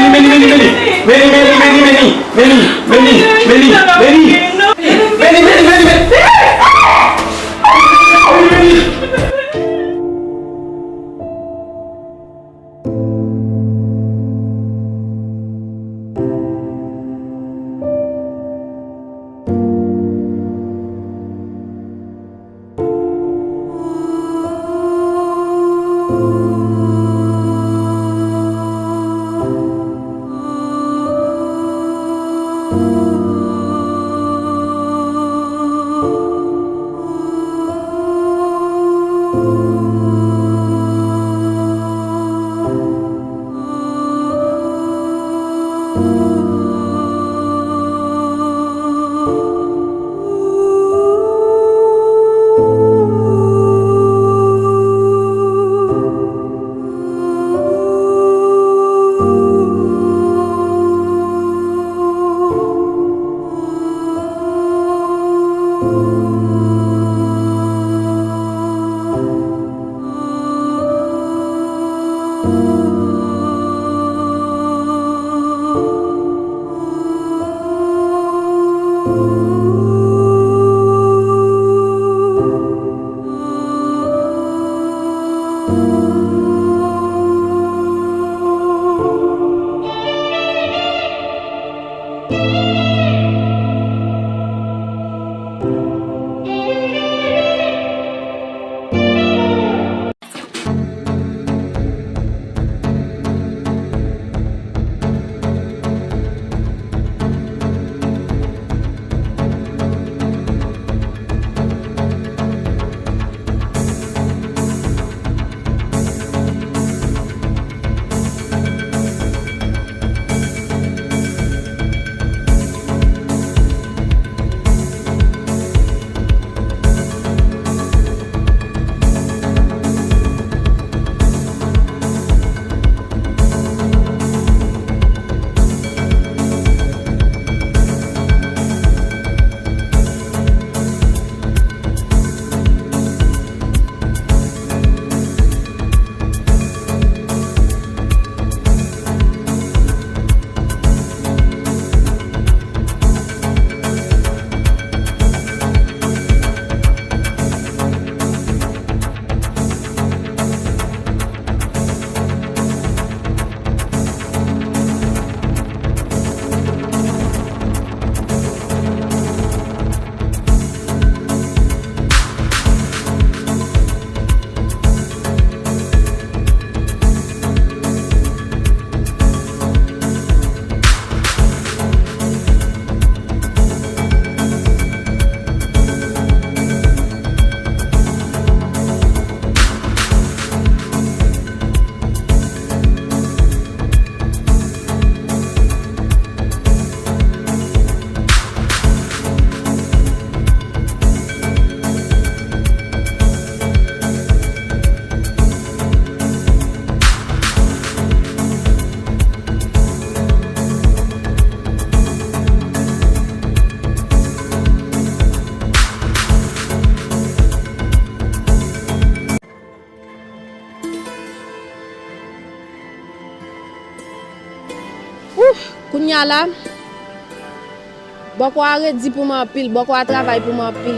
Meni, Meni, Meni, Meni. Meni, Meni, Meni, Meni. Meni, Meni, Meni, Meni. Meni, Meni, Meni, Meni. Meni, Meni. Ouh, kounye a la, bòkò a redi pou mwen anpil, bòkò a travay pou mwen anpil.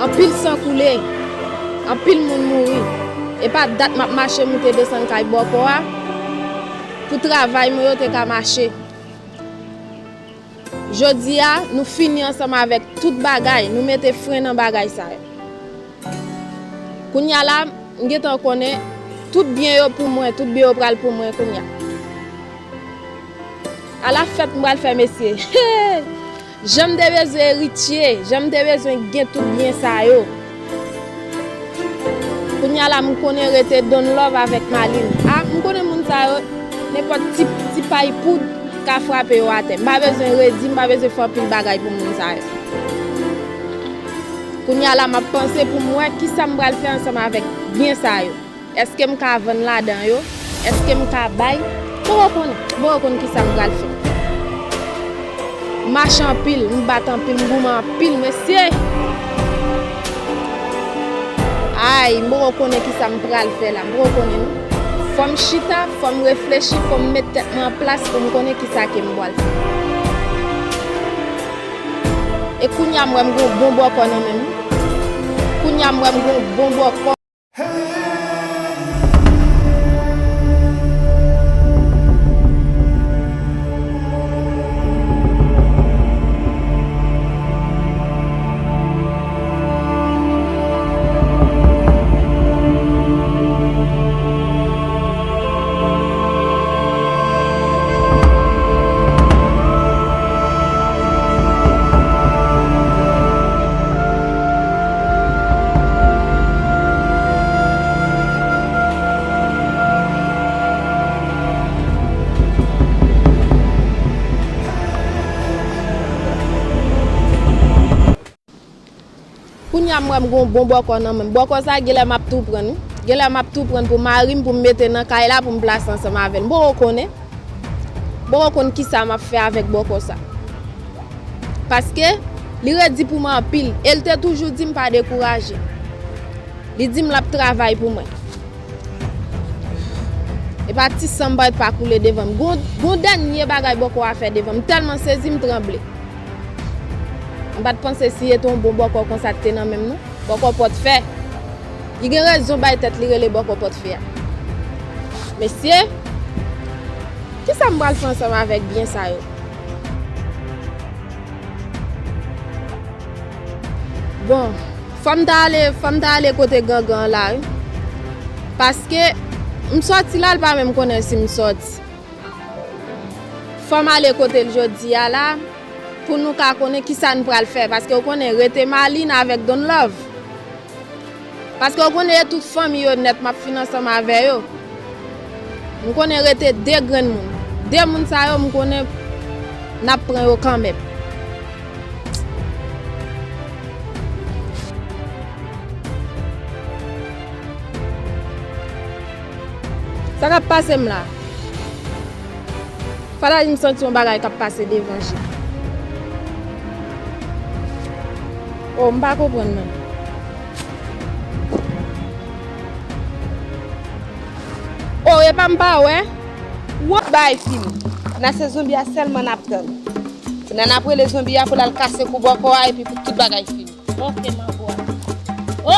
Anpil san koule, anpil moun mouri. E pa dat m ap mache moute desann kay bòkò a pou travay mwen yo te ka mache. Jodi a, nou fini ansanm avèk tout bagay, nou mete fren nan bagay sa yo. Kounye a la, m gentan konnen tout byen yo pou mwen, tout byen yo pral pou mwen kounye a. Ala fèt m pral fè, mesye. Jan m te bezwen eritye, jan m te bezwen gen tout byen sa yo. Kounye a la, m konnen rete Don Love avèk Malin. A, m konnen moun sa yo, nenpòt ti, ti pay poud ka frape yo atè. M pa bezwen redi, m pa bezwen fè anpil bagay pou moun sa yo. Kounye a la, m ap panse pou m wè kisa m pral fè ansanm avèk byen sa yo. Èske m ka vann ladan yo? Èske m ka bay? M poko konnen. M poko konn kisa m pral fè. M mache anpil, m bat anpil, m goumen anpil, mesye. Ay, m poko konnen kisa m pral fè la. M poko konnen, non. Fò m chita, fò m reflechi, fò m met tèt mwen an plas pou m konnen kisa ke m pral fè. E kounye a m wè m gon bon bòkò nan men m. Kounye a m wè m gon bon bòkò. Kounye a m wè m gon bon bòkò nan men m. Bòkò sa a genlè m ap tou pran n wi. Genlè m ap tou pran n pou mari m, pou m mete nan kay la, pou m plase ansanm avè l. M poko konnen. M poko konn kisa m ap fè avèk bòkò sa. Paske li redi pou mwen anpil. E l te toujou di m pa dekouraje. Li di m l ap travay pou mwen. E pa ti san m pa t pa koule devan m. Gon, gon dènye bagay bòkò a fè devan m. M tèlman sezi, m tranble. M pa t panse si e te yon bon bòkò konsa k te nan men m, non. Bòkò pòtfè. Li gen rezon bay tèt li rele bòkò pòtfè a. Mesye, kisa m pral fè ansanm avèk byen sa yo? Bon, fò m ta ale, fò m ta ale kote gangan an la, wi. Paske m sòti la, l pa menm konnen si m sòti. Fò m ale kote l jodi a la, pou nou ka konnen kisa n pral fè. Paske w konnen, rete Malin avèk Don Love. Paske w konnen e tout fanmi yo nèt m ap fin ansanm avè yo. M konnen rete de grenn moun. De moun sa yo, m konnen n ap pran yo kanmenm. Sa k ap pase m la? Fada di m santi yon bagay k ap pase devan je. Oh, m pa konprann menm. Oh, epa m pa wè. Wòp bay fini. Nan se zonbi a sèlman n ap tann. Kounye a n ap rele zonbi a pou l al kase kou bòkò a epi pou tout bagay fini. Oke, manbo a.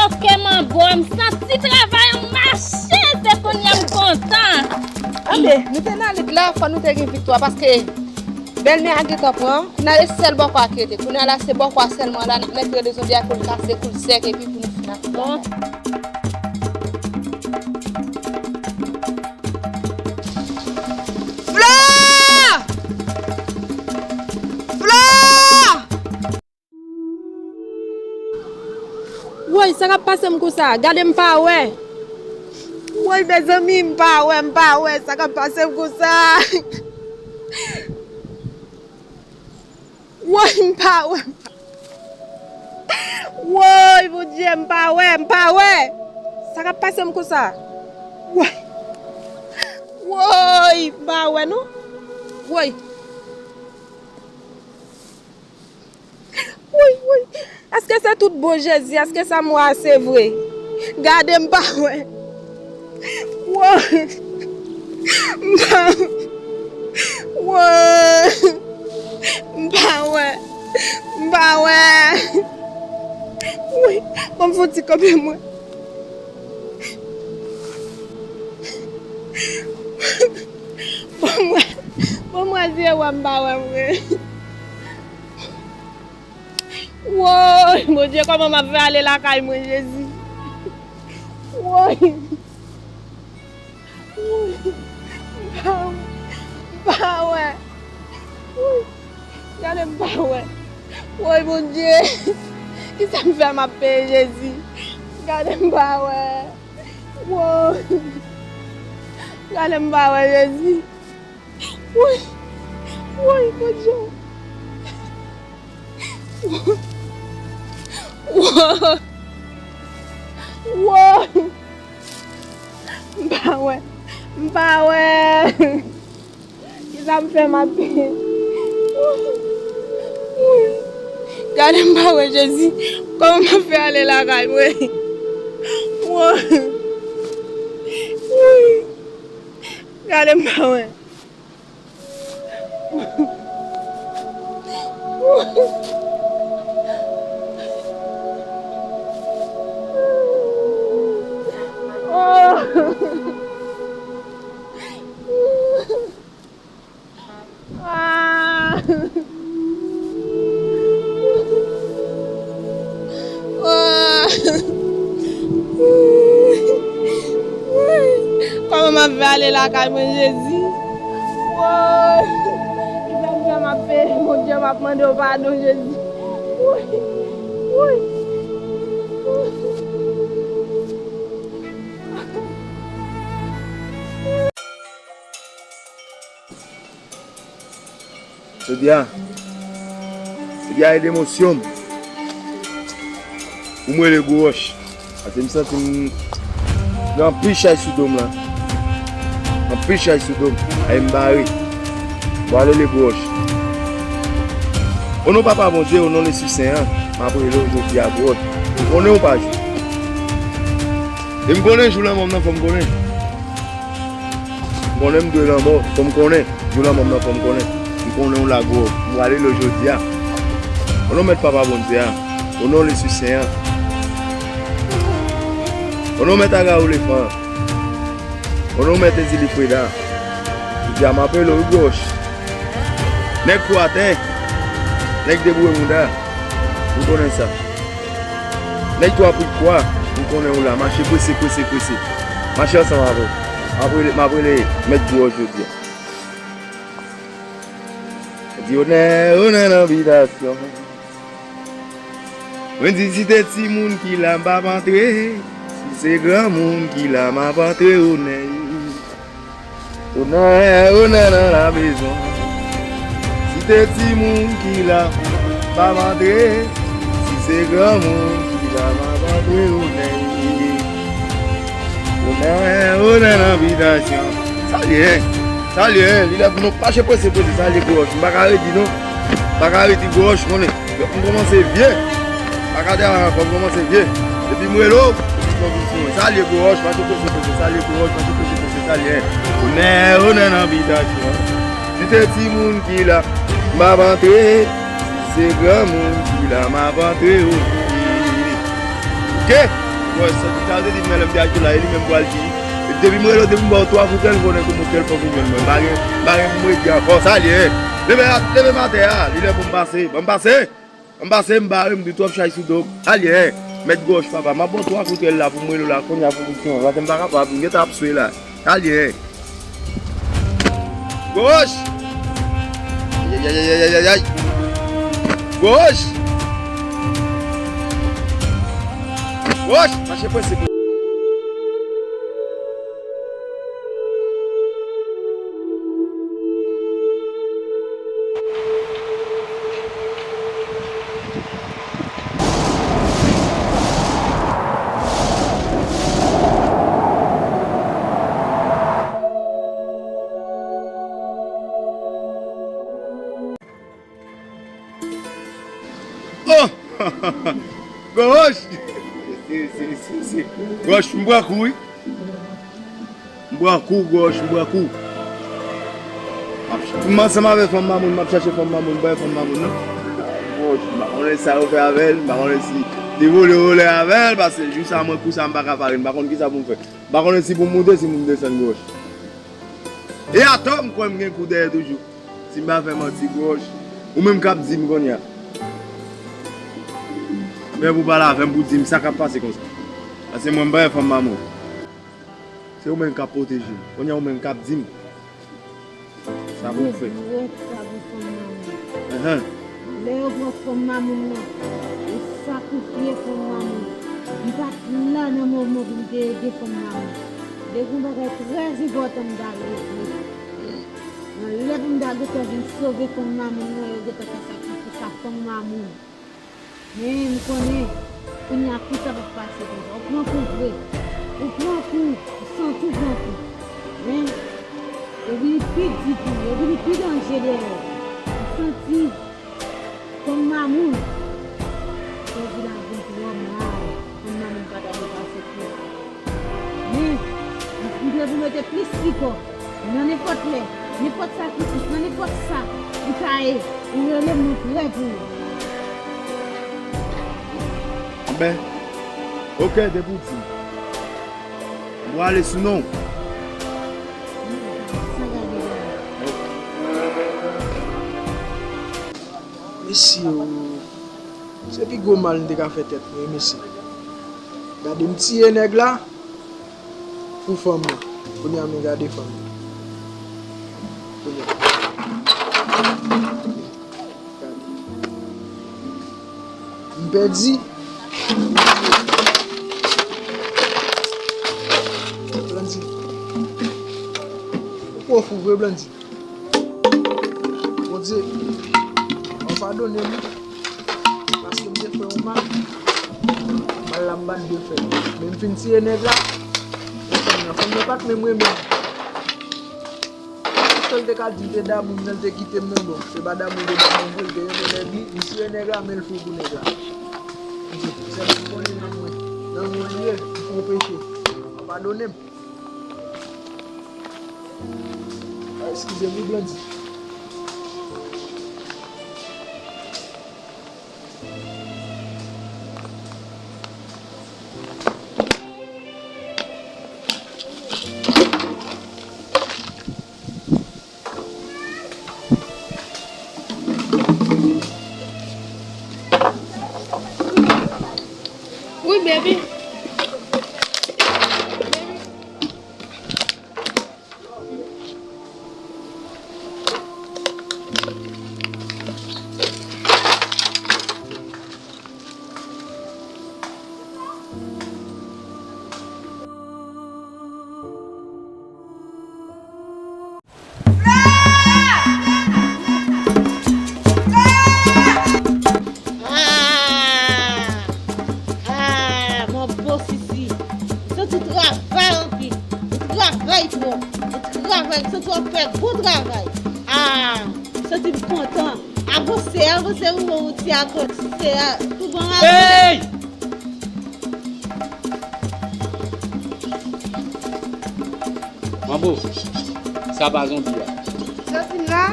Oke, manbo a, m santi travay an mache, se kounye a m kontan. Anben, nou te nan lit la, fò nou te gen viktwa, paske bèlmè a gentan pran, kounye a se sèl bòkò a ki rete. Kounye a la, se bòkò a sèlman la, n ap mèt rele zonbi a pou l kase, pou l sèk, epi pou nou fin ak li. Bon. Flò! Flò! Woy, sa k ap pase m konsa? Gade m pa wè. Woy, mezanmi, m pa wè, m pa wè. Sa k ap pase m konsa? Woy, m pa wè. Woy, Bondye, m pa wè, m pa wè. Sa k ap pase m konsa? Woy. Woy, m pa wè, non. Woy. Woy, woy. Èske se tout bon, Jezi? Èske sa m wè a se vre? Gade, m pa wè. Woy. M pa wè. Woy! M pa wè. M pa wè. Woy! Ban m fè yon ti kanpe mwen. Ban m wè. Ban m wè zye wè m pa wè mwen. Woy, Bondye, kòman m ap fè ale lakay mwen, Jezi? Woy. Woy. M pa, m pa wè. Woy. Gade m pa wè. Woy, Bondye. Kisa m fè m ap peye, Jezi? Gade m pa wè. Woy. Gade m pa wè, Jezi. Woy! Woy, Bondye! Woy! Woy! M pa wè! M pa wè! Kisa m fè m ap peye? Woy! Woy! Gade m pa wè, Jezi! Kòman m ap fè ale lakay mwen? Woy! Woy! Gade m pa wè. Kòman m ap fè ale lakay mwen, Jezi? Woy! Kisa m fè m ap peye? Bondye, m ap mande w padon, Jezi. Woy! Woy! Jodi a, jodi a e de emosyon m pou m rele Gwo Wòch. Paske m santi m gen anpil chay sou do m la. Anpil chay sou do m. Ay m bare. Bon, ale rele Gwo Wòch. O non Papa Bondye, o non Lespri Sen an, m ap rele w jodi a, Gwo Wòch. M konnen w pa jwe. E m konnen jou lanmò m nan, fò m konnen. M konnen m dwe lanmò, fò m konnen. Jou lanmò m nan, fò m konnen. M konnen w la, Gwo Wòch. M prale rele w jodi a. O non Mèt Papa Bondye a. O non Lespri Sen an. O non Mèt Aga Olefan an. O non Mèt Ezili Freda. Jodi a m ap rele w, wi, Gwo Wòch. Nèg kou atè. Nèg deboure mouda. M konnen sa. Nèg tou ap ri kwa, m konnen w la. Mache prese, prese, prese. Mache ansanm avè w. M ap rele, m ap rele Mèt Gwo Wòch jodi a. Di onè, onè nan bitasyon. Mwen di si te timoun ki la, m p ap antre. Si se granmoun ki la, m ap antre, onè. Onè, onè nan la mezon. Si te timoun ki la, m p ap antre. Si se granmoun ki la, m ap antre, onè. Onè, onè nan bitasyon. Sa l ye, sa l ye, li lè pou nou mache prese, prese, sa l ye, Gwo Wòch. M pa ka redi non. M pa ka redi, Gwo Wòch, konnen. M kòmanse vye. Pa ka dèyè ankò, m kòmanse vye. Depi m rele w, ou di konviksyon. Sa l ye, Gwo Wòch, mache prese, prese, sa l ye, Gwo Wòch, mache prese, prese, sa l ye. Onè, onè nan bitasyon. Si se timoun ki la, m ap antre. Si se granmoun ki la, m ap antre, oke. Oke? Gwo Wòch, sa, sa vle di, men lè m te achte la, e li menm pral di. Depi m rele w, depi m ba w twa koutèl, konnen kòman koutèl fò pou jwenn mwen. M pa gen, m pa gen pou m redi ankò. Sa l ye. Leve, leve m atè a. Li lè pou m pase. Ban m pase. Ban m pase, m bare, m di twòp chay sou do m. Sa l ye. Mèt Gwo Wòch, papa. M ap ba w twa koutèl la pou m rele w la. Kounye a pou koutèl. Paske m pa kapab. M gentan ap swe la. Sa l ye. Gwo Wòch! Ayayayayayay! Gwo Wòch! Gwo Wòch! Mache prese. Oh! Gwo Wòch! Si, si, si, si. Gwo Wòch, m pran kou, wi. M pran kou, Gwo Wòch, m pran kou. M ansanm avèk fanm Mamoun, m ap chache fanm Mamoun, bay fanm Mamoun, non. Bon, m pa konnen sa yo fè avè l, m pa konnen si li vole, vole avè l, paske jou sa mwen kou sa m pa ka pare, m pa konn kisa pou m fè. M pa konnen si pou m moute, si pou m desann gwo wòch. E atò, m kwè m gen kou dèyè toujou. Si m pa fè manti gwo wòch, ou menm k ap di m kounye a. Men pou pale avè m, pou di m sa k ap pase konsa. Paske mwen m pa wè fanm Mamoun. Se ou menm k ap pwoteje m. Kounye a ou menm k ap di m sa pou m fè. Regrèt sa pou fanm Mamoun. Enhen. Lè yo pran fanm Mamoun nan, yo sakrifye fanm Mamoun. M pa t la nan moman pou m te ede fanm Mamoun. Te gen yon bagay trè enpòtan m ta regle. Nan lè pou m ta gentan vin sove fanm Mamoun nan, yo gentan fè sakrifis a fanm Mamoun. Men m konnen kounye a kou sa p ap pase konsa. Ou pran kou vre. Ou pran kou. Ou santi w pran kou. Men yo vini pi di tou. Yo vini pi danje dèyè. Ou santi fanm Mamoun. Jezi la vin twò mal. Fanm Mamoun pa ta dwe pase kou. Men, m vle pou mete plis sipò. Nan nenpòt lè, nenpòt sakrifis, nan nenpòt sa ou ta ye, ou rele m, mwen prè pou ou. Ben, oke, depi w di. M pral ale sou non. Sa gade la. Mesye o, se pi gwo mal m te ka fè tèt mwen, mesye. Gade m tiye nèg la pou fanm nan. Kounye a men gade fanm nan. Kounye a. Gade. M pèdi. Blandi. Ou pwofou vre, Blandi. Bondye, w padone m, paske m te fè yon mal. Mal la m pa t dwe fè. Men m fin tiye nèg la. Men fanm nan, fanm nan pa t menm renmen m. Tout sa l te ka di, l te damou m nan, l te kite m nan, bon, se pa damou l te damou m vre, l te renmen nèg li, m tiye nèg la, men l fou pou nèg la. Sèl m konnen nan mwen, nan mwen li ye, m fè yon peche. W padone m. Ah, eskize m wi, Blandi. Wi, baby. Ah! Ah, manbo Sisi, m santi w travay anpil. Ou travay twòp. Ou travay, m santi w ap fè gwo travay. Ah, m santi m kontan. Avanse, avanse, ou wè ou ti avanse a. Tou bon, avanse. Hey! Manbo, sa pa zonbi a. Soti la.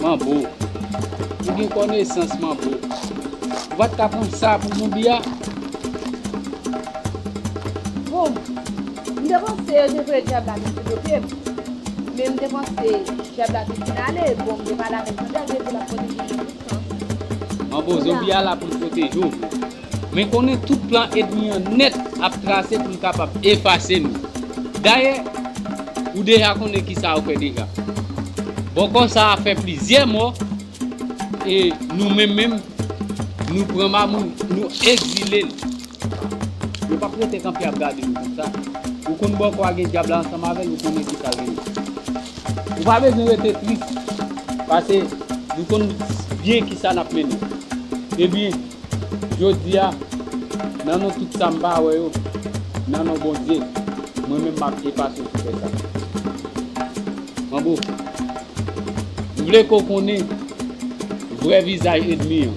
Manbo, ou gen konesans, manbo. Ou pa t ka pran sa pou zonbi a? Bon, m te panse yo te voye dyab la vin sou do pye m. Men m te panse dyab la te fin ale. Bon, m te pale avèk Sandra, li di l ap pwoteje nou tout tan. Manbo, zonbi a la pou l pwoteje w. Men konnen tout plan ènmi an nèt ap trase pou l kapab efase nou. Dayè, ou deja konnen kisa yo fè deja. Bòkò sa a fè plizyè mò, e nou menm menm, nou pran Mamoun, nou egzile l. Yo p ap rete kanpe ap gade nou konsa. Ou konn bòkò a gen dyab la ansanm avè l, ou konnen kisa l rele. Ou pa bezwen rete tris, paske nou konn byen kisa n ap mennen. Ebyen, jodi a, nan non tout sa m pa wè yo, nan non Bondye, mwen menm m ap efase w sou tè sa. Manbo, m vle ke w konnen vrè vizaj ènmi an.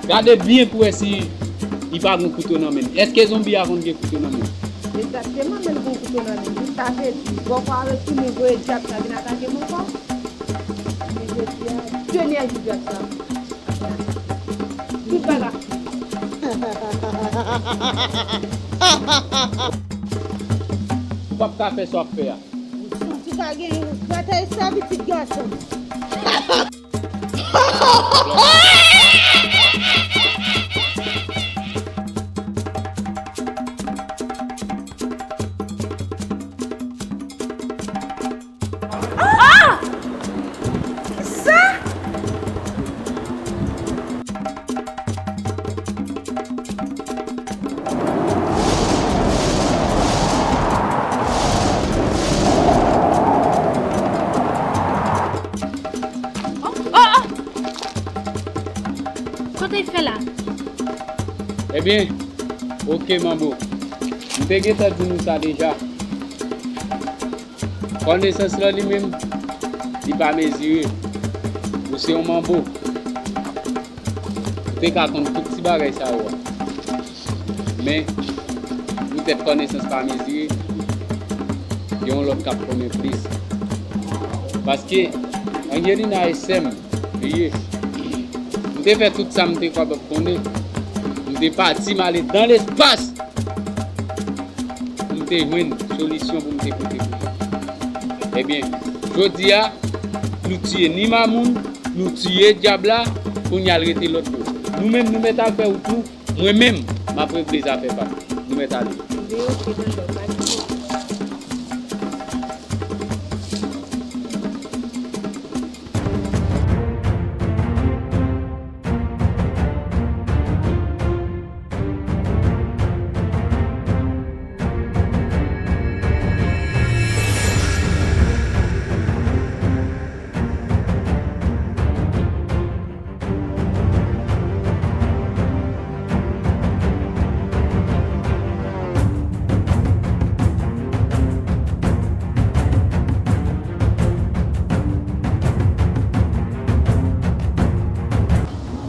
Gade byen pou wè si li pa gen kouto nan men l. Èske zonbi a konn gen kouto nan men l? Egzakteman, men l gen yon kouto nan men l. Sa vle di, bòkò a retounen voye dyab sa vin atake m ankò. Men jodi a, de nèji dyab sa. Tout bagay. Ou p ap ka fè sa w ap fè a. Ou santi w ka gen yon batay sa, pitit gason. Ah! Sa? Oh, oh, oh! Sa w te fè la? Ebyen, oke, manbo. M te gentan di nou sa deja. Konesans lan li menm, li pa mezire. Ou se yon manbo. Ou te ka konn tout ti bagay sa yo a. Men, poutèt konesans pa mezire, gen yon lòt k ap konnen plis. Paske, Angelina e sè m li ye. M te fè tout sa m te kapab konnen. M te pati, m ale dan lespas. Pou m te jwenn solisyon pou m te pote pou li. Ebyen, jodi a, nou tiye ni Mamoun, nou tiye dyab la, kounye a l rete lòt yo. Nou menm, nou mèt al fè wout nou, mwen menm, m ap regle zafè pa m. Nou mèt ale.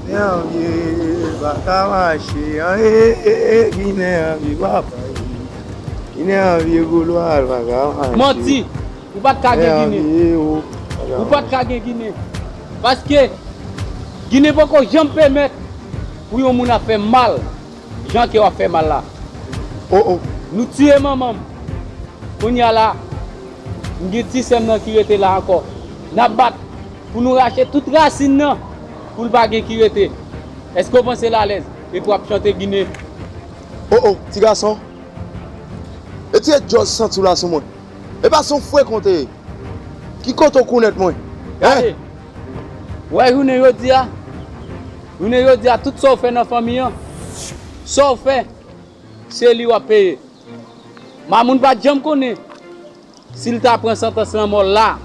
Ginen an vye pa ka mache an, e, e, e, Ginen an vye papa, e. Ginen an vye gwo lwa l pa ka mache. Manti! Ou pa t ka gen Ginen. Ou pa t ka gen Ginen. Paske Ginen poko janm pèmèt pou yon moun ap fè mal jan ke w ap fè mal la. Oh, oh. Nou tiye manman m. Kounye a la, m gen ti sè m nan ki rete la ankò. N ap bat pou nou rache tout rasin nan, pou l pa gen ki rete. Èske w panse l alèz? Epi w ap chante Ginen. Oh, oh, ti gason. E ti e djòz santi w la sou mwen. E pa se yon frekan w te ye. Ki kote w kounèt mwen? Gade. Hein? Ou wè jounen jodi a? Jounen jodi a, tout sa w fè nan fanmi an, sa w fè, se li w ap peye. Mamoun pa t janm konnen si l ta pran santans lanmò la.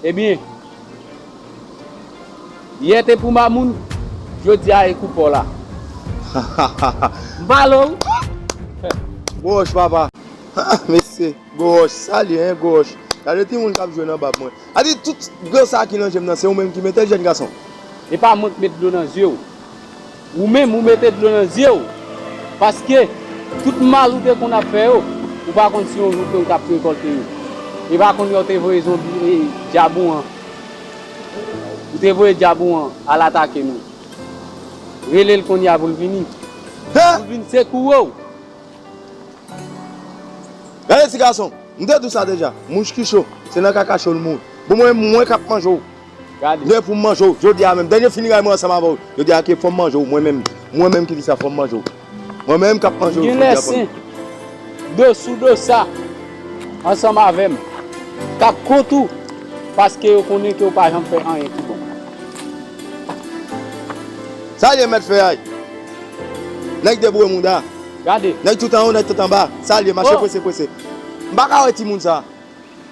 Ebyen, yè te pou Mamoun, jodi a e pou pa w la. M pale w. Gwo wòch, papa. Mesye, gwo wòch, sa l ye, en, gwo wòch. Gade timoun k ap jwe nan bab mwen. A di tout gwo sa ki nan je m nan, se ou menm ki mete l, jèn gason. E pa mwen k met dlo nan zye w. Ou menm, ou mete dlo nan zye w. Paske tout mal ou te konn ap fè yo, ou pa konn si yon jou ke w t ap rekòlte yo. E pa konn lè w te voye zonbi, e, dyab ou an. Ou te voye dyab ou an al atake nou. Rele l kounye a pou l vini. Hein? Pou l vin sekoure w. Gade ti gason, m te di w sa deja. Mouch ki cho, se nan kaka cho l mouri. Bon, mwen, mwen k ap manje w. Gade. Lè pou m manje w, jodi a menm. Dènye finiray mwen ansanm avè w. Jodi a ke fò m manje w, mwen menm. Mwen menm ki di sa, fò m manje w. Mwen menm k ap manje w, jodi a fò m. Gen lè sen, do sou do sa, ansanm avè m, k ap kont ou, paske yo konnen ke w pa janm fè anyen ki bon. Sa l ye mèt fè a. Nèg deboure mouda. Gade. Nèg tout anwo, nèg tout anba. Sa l ye, mache prese, prese. M pa ka wè timoun sa.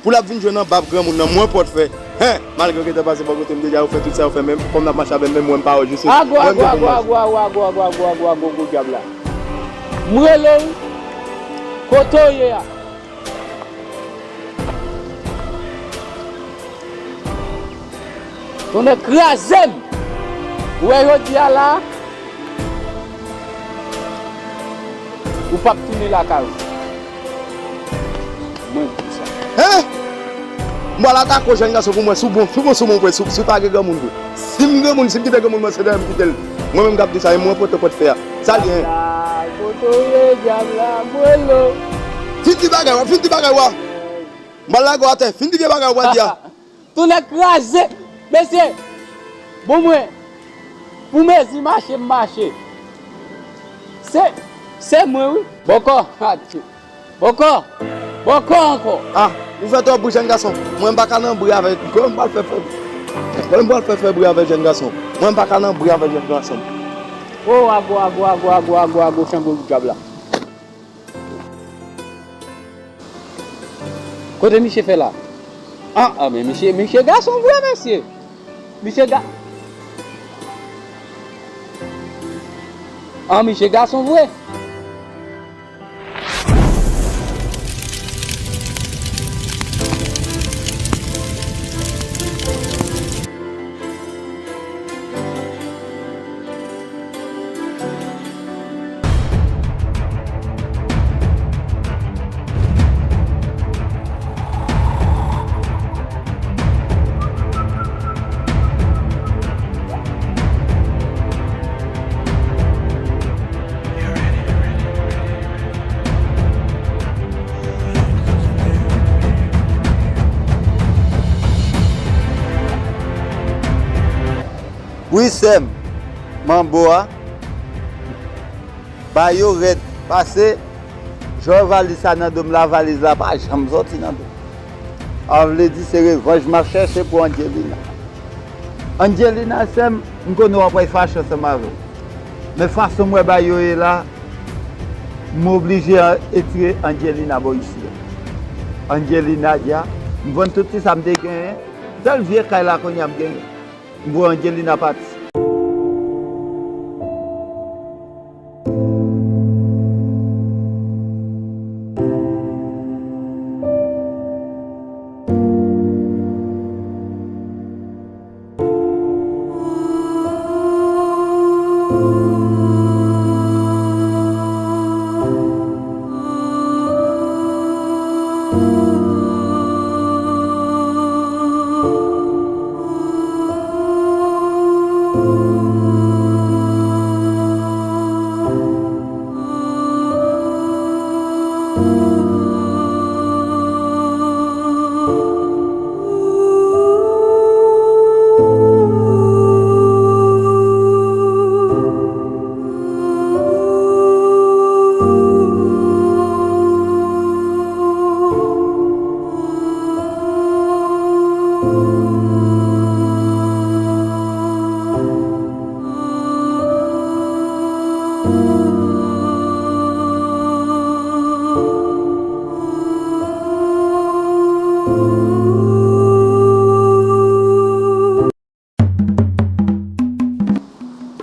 Pou l ap vin jwe nan bab granmoun nan, mwen pòt fè. Hen, malgre w gentan pase bò kote m deja, ou fè tout sa ou fè, men kòm n ap mache avè m, men mwen m pa wè jis. Agwo, agwo, agwo, agwo, gwo dyab la. M rele w, kote w ye a? Tonnè kraze m! Ou wè jodi a la, ou p ap tounen lakay ou. Mwen di sa. Hein? M pral atake w jèn gason pou mwen, si w bon, si w bon sou mwen vre, si w, si w pa gen granmoun vre. Si m granmoun, si m kite granmoun mwen, se dèyè m kite l. Mwen menm k ap di sa, e mwen pote pòt fè a. Sa l ye? Dyab la, kote w ye, dyab la, mwen lo. Fin di bagay w ap, fin di bagay w ap. M pral lage w atè, fin di vye bagay w ap di a. Tou nèg kraze. Mesye, bon mwen, pou mezi mache m mache. Se, se mwen wi. Bòkò, adye. Bòkò, bòkò ankò. Ah, ou fè twòp bri jèn gason. Mwen m pa ka nan bri avèk, mwen m pral fè fè. Mwen m pral fè fè bri avèk jèn gason. Mwen m pa ka nan bri avèk jèn gason. Oh, ago, ago, ago, ago, ago, ago, chango dyab la. Kote misye fè la? Ah, ah, men misye, misye gason vre, mesye. Misye ga-, ah, misye gason vre. Wi, sè m, manbo a, ba yo rèd, pase, jò valiz sa nan do m la, valiz la pa janm sòti nan do m. Sa vle di se revanj m ap chèche pou Angelina. Angelina, sè m, m konnen w ap wè fache ansanm avè w. Men fason m wè bagay yo ye la, m oblije an-, etire Angelina bò isi a. Angelina, dja, m vann tout ti sa m te genyen. Sèl vye kay la kounye a m genyen. M voye Angelina pati.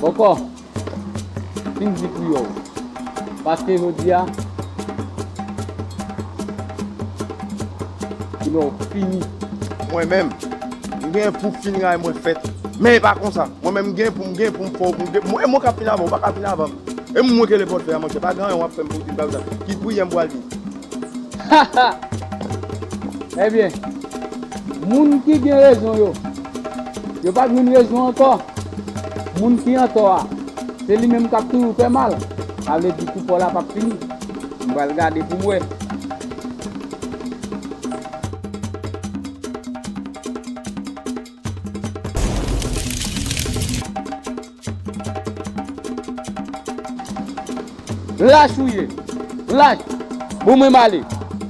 Bòkò, fin di pou yo. Paske jodi a, ou fini. Mwen menm, m gen pou fin ray mwen fèt. Men e pa konsa. Mwen menm, m gen pou m, gen pou m fè w, pou m gen, mwen, mwen k ap fin avan, ou pa ka fin avan m. E mwen k rele pòt fè a, monchè, pa gen anyen w ap fè m pou di m pa sa. Ki priyè m pral di? Ebyen, moun ki gen rezon yo, yo p ap jwenn rezon ankò. Moun ki antò a, se li menm k ap toujou fè mal. Sa vle di kou pa w la p ap fini. M pral gade pou m wè. Lach ou ye. Lach. Bon, mwen m ale.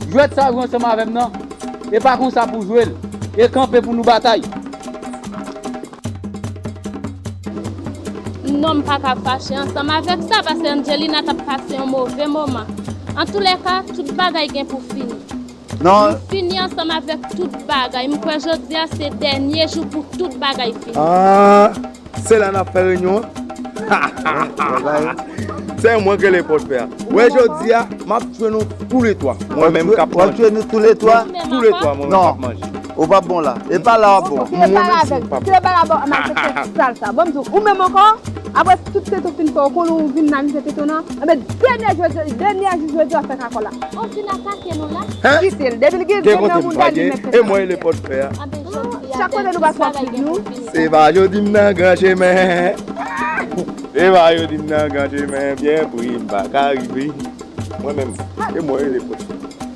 Jwèt sa jwe ansanm avè m nan, e pa konsa pou jwe l. E kanpe pou nou batay. Non, m pa ka fache ansanm avèk sa, paske Angelina t ap pase yon move moman. Antoulèka, tout bagay gen pou fini. Non. M fini ansanm avèk tout bagay. M kwè jodi a se dènye jou pou tout bagay fini. Ah, se la n ap fè reyinyon an? Se mwen k rele pòt fè a. Wè, jodi a, m ap tchwe nou toulètwa. Mwen menm k ap manje. W ap tchwe nou toulètwa? Toulètwa, mwen menm k ap manje. Ou p ap bon la. E pa la w ap bon. Mwen menm si m p ap bon. Se pa la bon, malfektè sal sa. Bon, m di w, ou menm ankò, apre tout tete w fin fè, ou konnen ou vin nan mize tete w nan. Enben, dènyè jou, dènyè jou jodi a w ap fè kakò la. Ou fin atake nou la? Kite l. Depi l gen grenn nan moun, li mèt fè sa. E mwen, e le pòtfè a. Chak kote nou pase w ap swiv nou. Se pa jodi m nan gran chemen. Se pa jodi m nan gran chemen. Byen pri m pa ka rive. Mwen menm, e mwen rele pòtfè.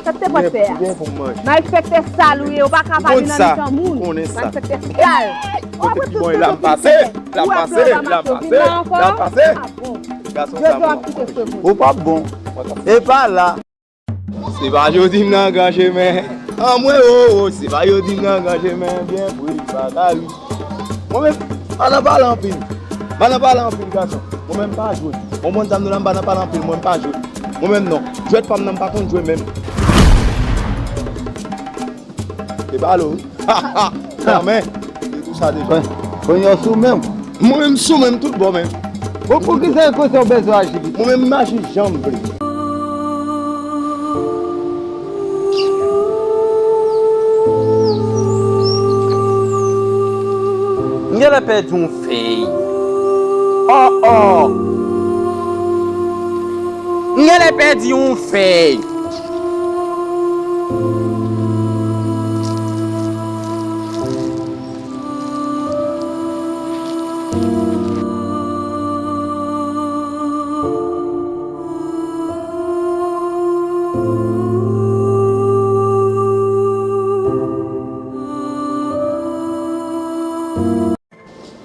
Sa te pòtfè a. Byen pou m manje. Malfektè sal ou ye, ou pa ka pa vin nan mitan moun. Malfektè sal. Kote ki bon, la m pase, la m pase, la m pase, la m pase. Gason sa, mwen. Ou p ap bon. E pa la. Se pa jodi m nan gran chemen. Anmwe o, o, se pa jodi m nan gran chemen. Byen pri m pa ka ri. Mwen menm, pa nan pale anpil. Pa nan pale anpil, gason. Mwen menm pa jwe. Mwen konn sa m di w la, m pa nan pale anpil, mwen m pa jwe. Mwen menm non. Jwèt pa m nan m pa konn jwe menm. E balo wi. Ha, ha. Kanmenm. Se pou sa deja. Konn yo sou menm. Mwen menm sou menm tout bon menm. Bon, poukisa e konsa w bezwen aji pito? Mwen menm m aji jan m vle. M genlè pèdi yon fèy. Oh, oh. M genlè pèdi yon fèy.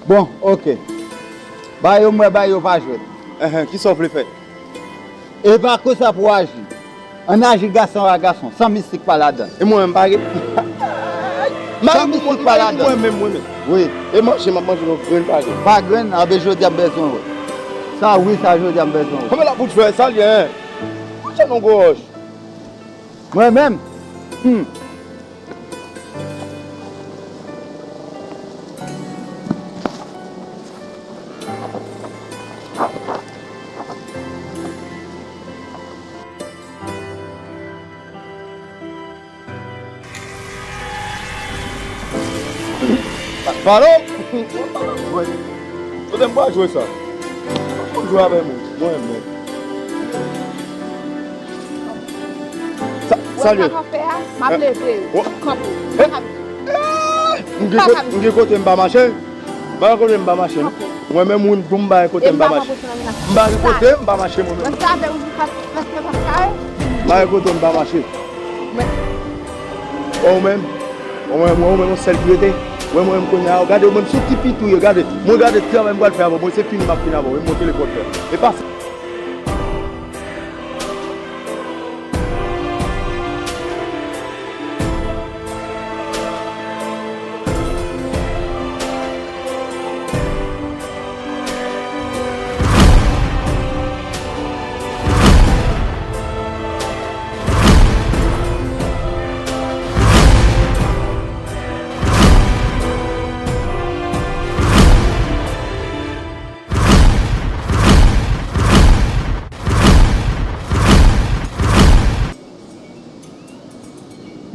Bon, oke. Ba yo, m wè ba yo pa jwèt. Enhen, kisa w vle fè? E pa konsa pou w aji. Ann aji gason a gason, san mistik pa ladan. E mwen menm pa gen. San mistik pa ladan. Mwen menm, mwen menm. Wi. E manje, m ap manje yon grenn pa grenn. Pa grenn, anben jodi a m bezwen wè. Sa wi, sa jodi a m bezwen wè. Kòman l ap bout fè sa, li, en? Bout fè non gwo wòch. Mwen menm? Hmm. Palo! Kote m pral jwe sa? Ou jwe avè mwen, mwen menm. Sa, salye. Sa w ap fè a, m ap leve. Kanpe. M gen kote m pa mache. M pa gen kote m pa mache, non. Mwen menm, wi, m tou m pa gen kote m pa mache. M pa gen kote m pa mache, mwen menm. M pa gen kote m pa mache. Ou menm? Ou menm, ou menm, yon sèl ki rete. Ou menm, ou menm, kounye a, gade, ou menm, sou ti pit ou ye, gade. Mwen gade travay m pral fè avè w. Mwen, se fini m ap fini avè w. E monte le pòt fè. E pase.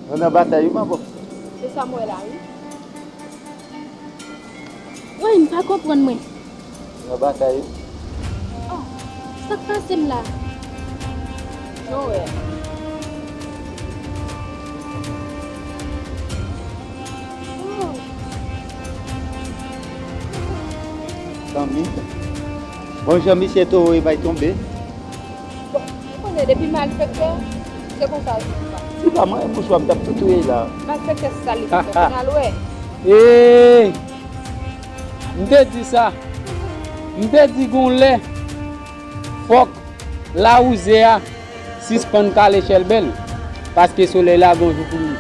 Nou nan batay wi, manbo. Se sa m wè la, wi. Woy, m pa konprann mwen. Nou nan batay wi. Oh, sa k pase m la? Jan w wè. Oh. Zanmi. Bon, jan misye towo e bay tonbe. Bon, ou konnen depi malfektè, se konsa l fè. Si pa mwen, mouchwa, m t ap tou touye l la. Malfektè sal li fè, kounye a l wè. Ee, m te di sa. M te di gon lè, fòk lawouze a sispann kale chèlbè l, paske solèy la gon jou pou l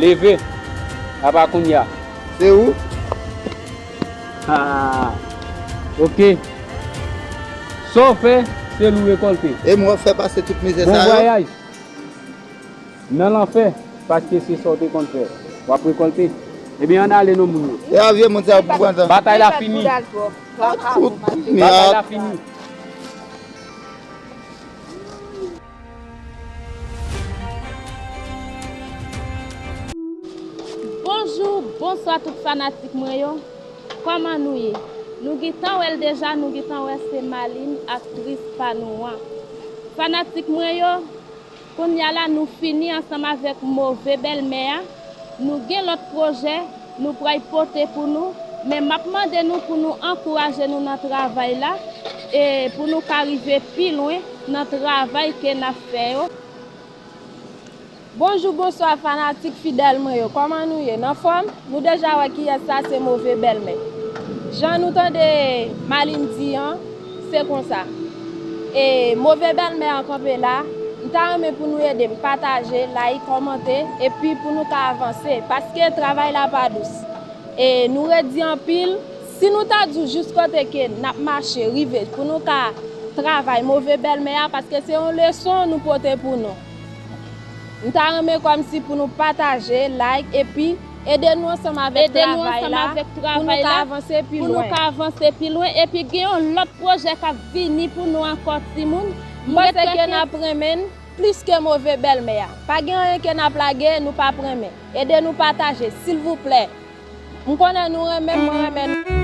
leve, apa kounye a. Se ou? Ah, oke. Sa w fè, se l ou rekòlte. E mwen fè pase tout mizè sa yo. Bon vwayaj nan lanfè, paske se sa w te konn fè. W ap rekòlte. Ebyen, ann ale non, moun yo. E a vye moun sa yo pou pran tan. Batay la fini. Batay la fini. Bon Bonjou, bonswa tout fanatik mwen yo. Kòman nou ye? Nou gentan wè l deja, nou gentan wè se Maline, aktris pa nou an. Fanatik mwen yo, kounye a la nou fini ansanm avèk Move Bèlmè a. Nou gen lòt pwojè nou pral pote pou nou, men m ap mande nou pou nou ankouraje nou nan travay la e pou nou ka rive pi lwen nan travay ke n ap fè yo. Bonjou, bonswa fanatik fidèl mwen yo, kòman nou ye? N anfòm? Nou deja wè kiyès sa, se Move Bèlmè. Jan nou tande Maline di an, se konsa. E Move Bèlmè an kanpe la, m ta renmen pou nou ede m pataje, like, kòmante, epi pou nou ka avanse, paske travay la pa dous. E nou redi anpil. Si nou ta di w jis kote ke n ap mache rive pou nou ka travay Move Bèlmè a, paske se yon leson nou pote pou nou. M ta renmen kòmsi pou nou pataje, like, epi ede nou ansanm avèk travay la pou nou ka avanse pi lwen. Epi gen yon lòt pwojè k ap vini pou nou ankò, timoun. M panse ke n ap renmen l plis ke Move Bèlmè a. Pa gen anyen ke n ap lage, nou p ap renmen. Ede nou pataje, silvouplè. M konnen nou renmen m, mwen renmen nou.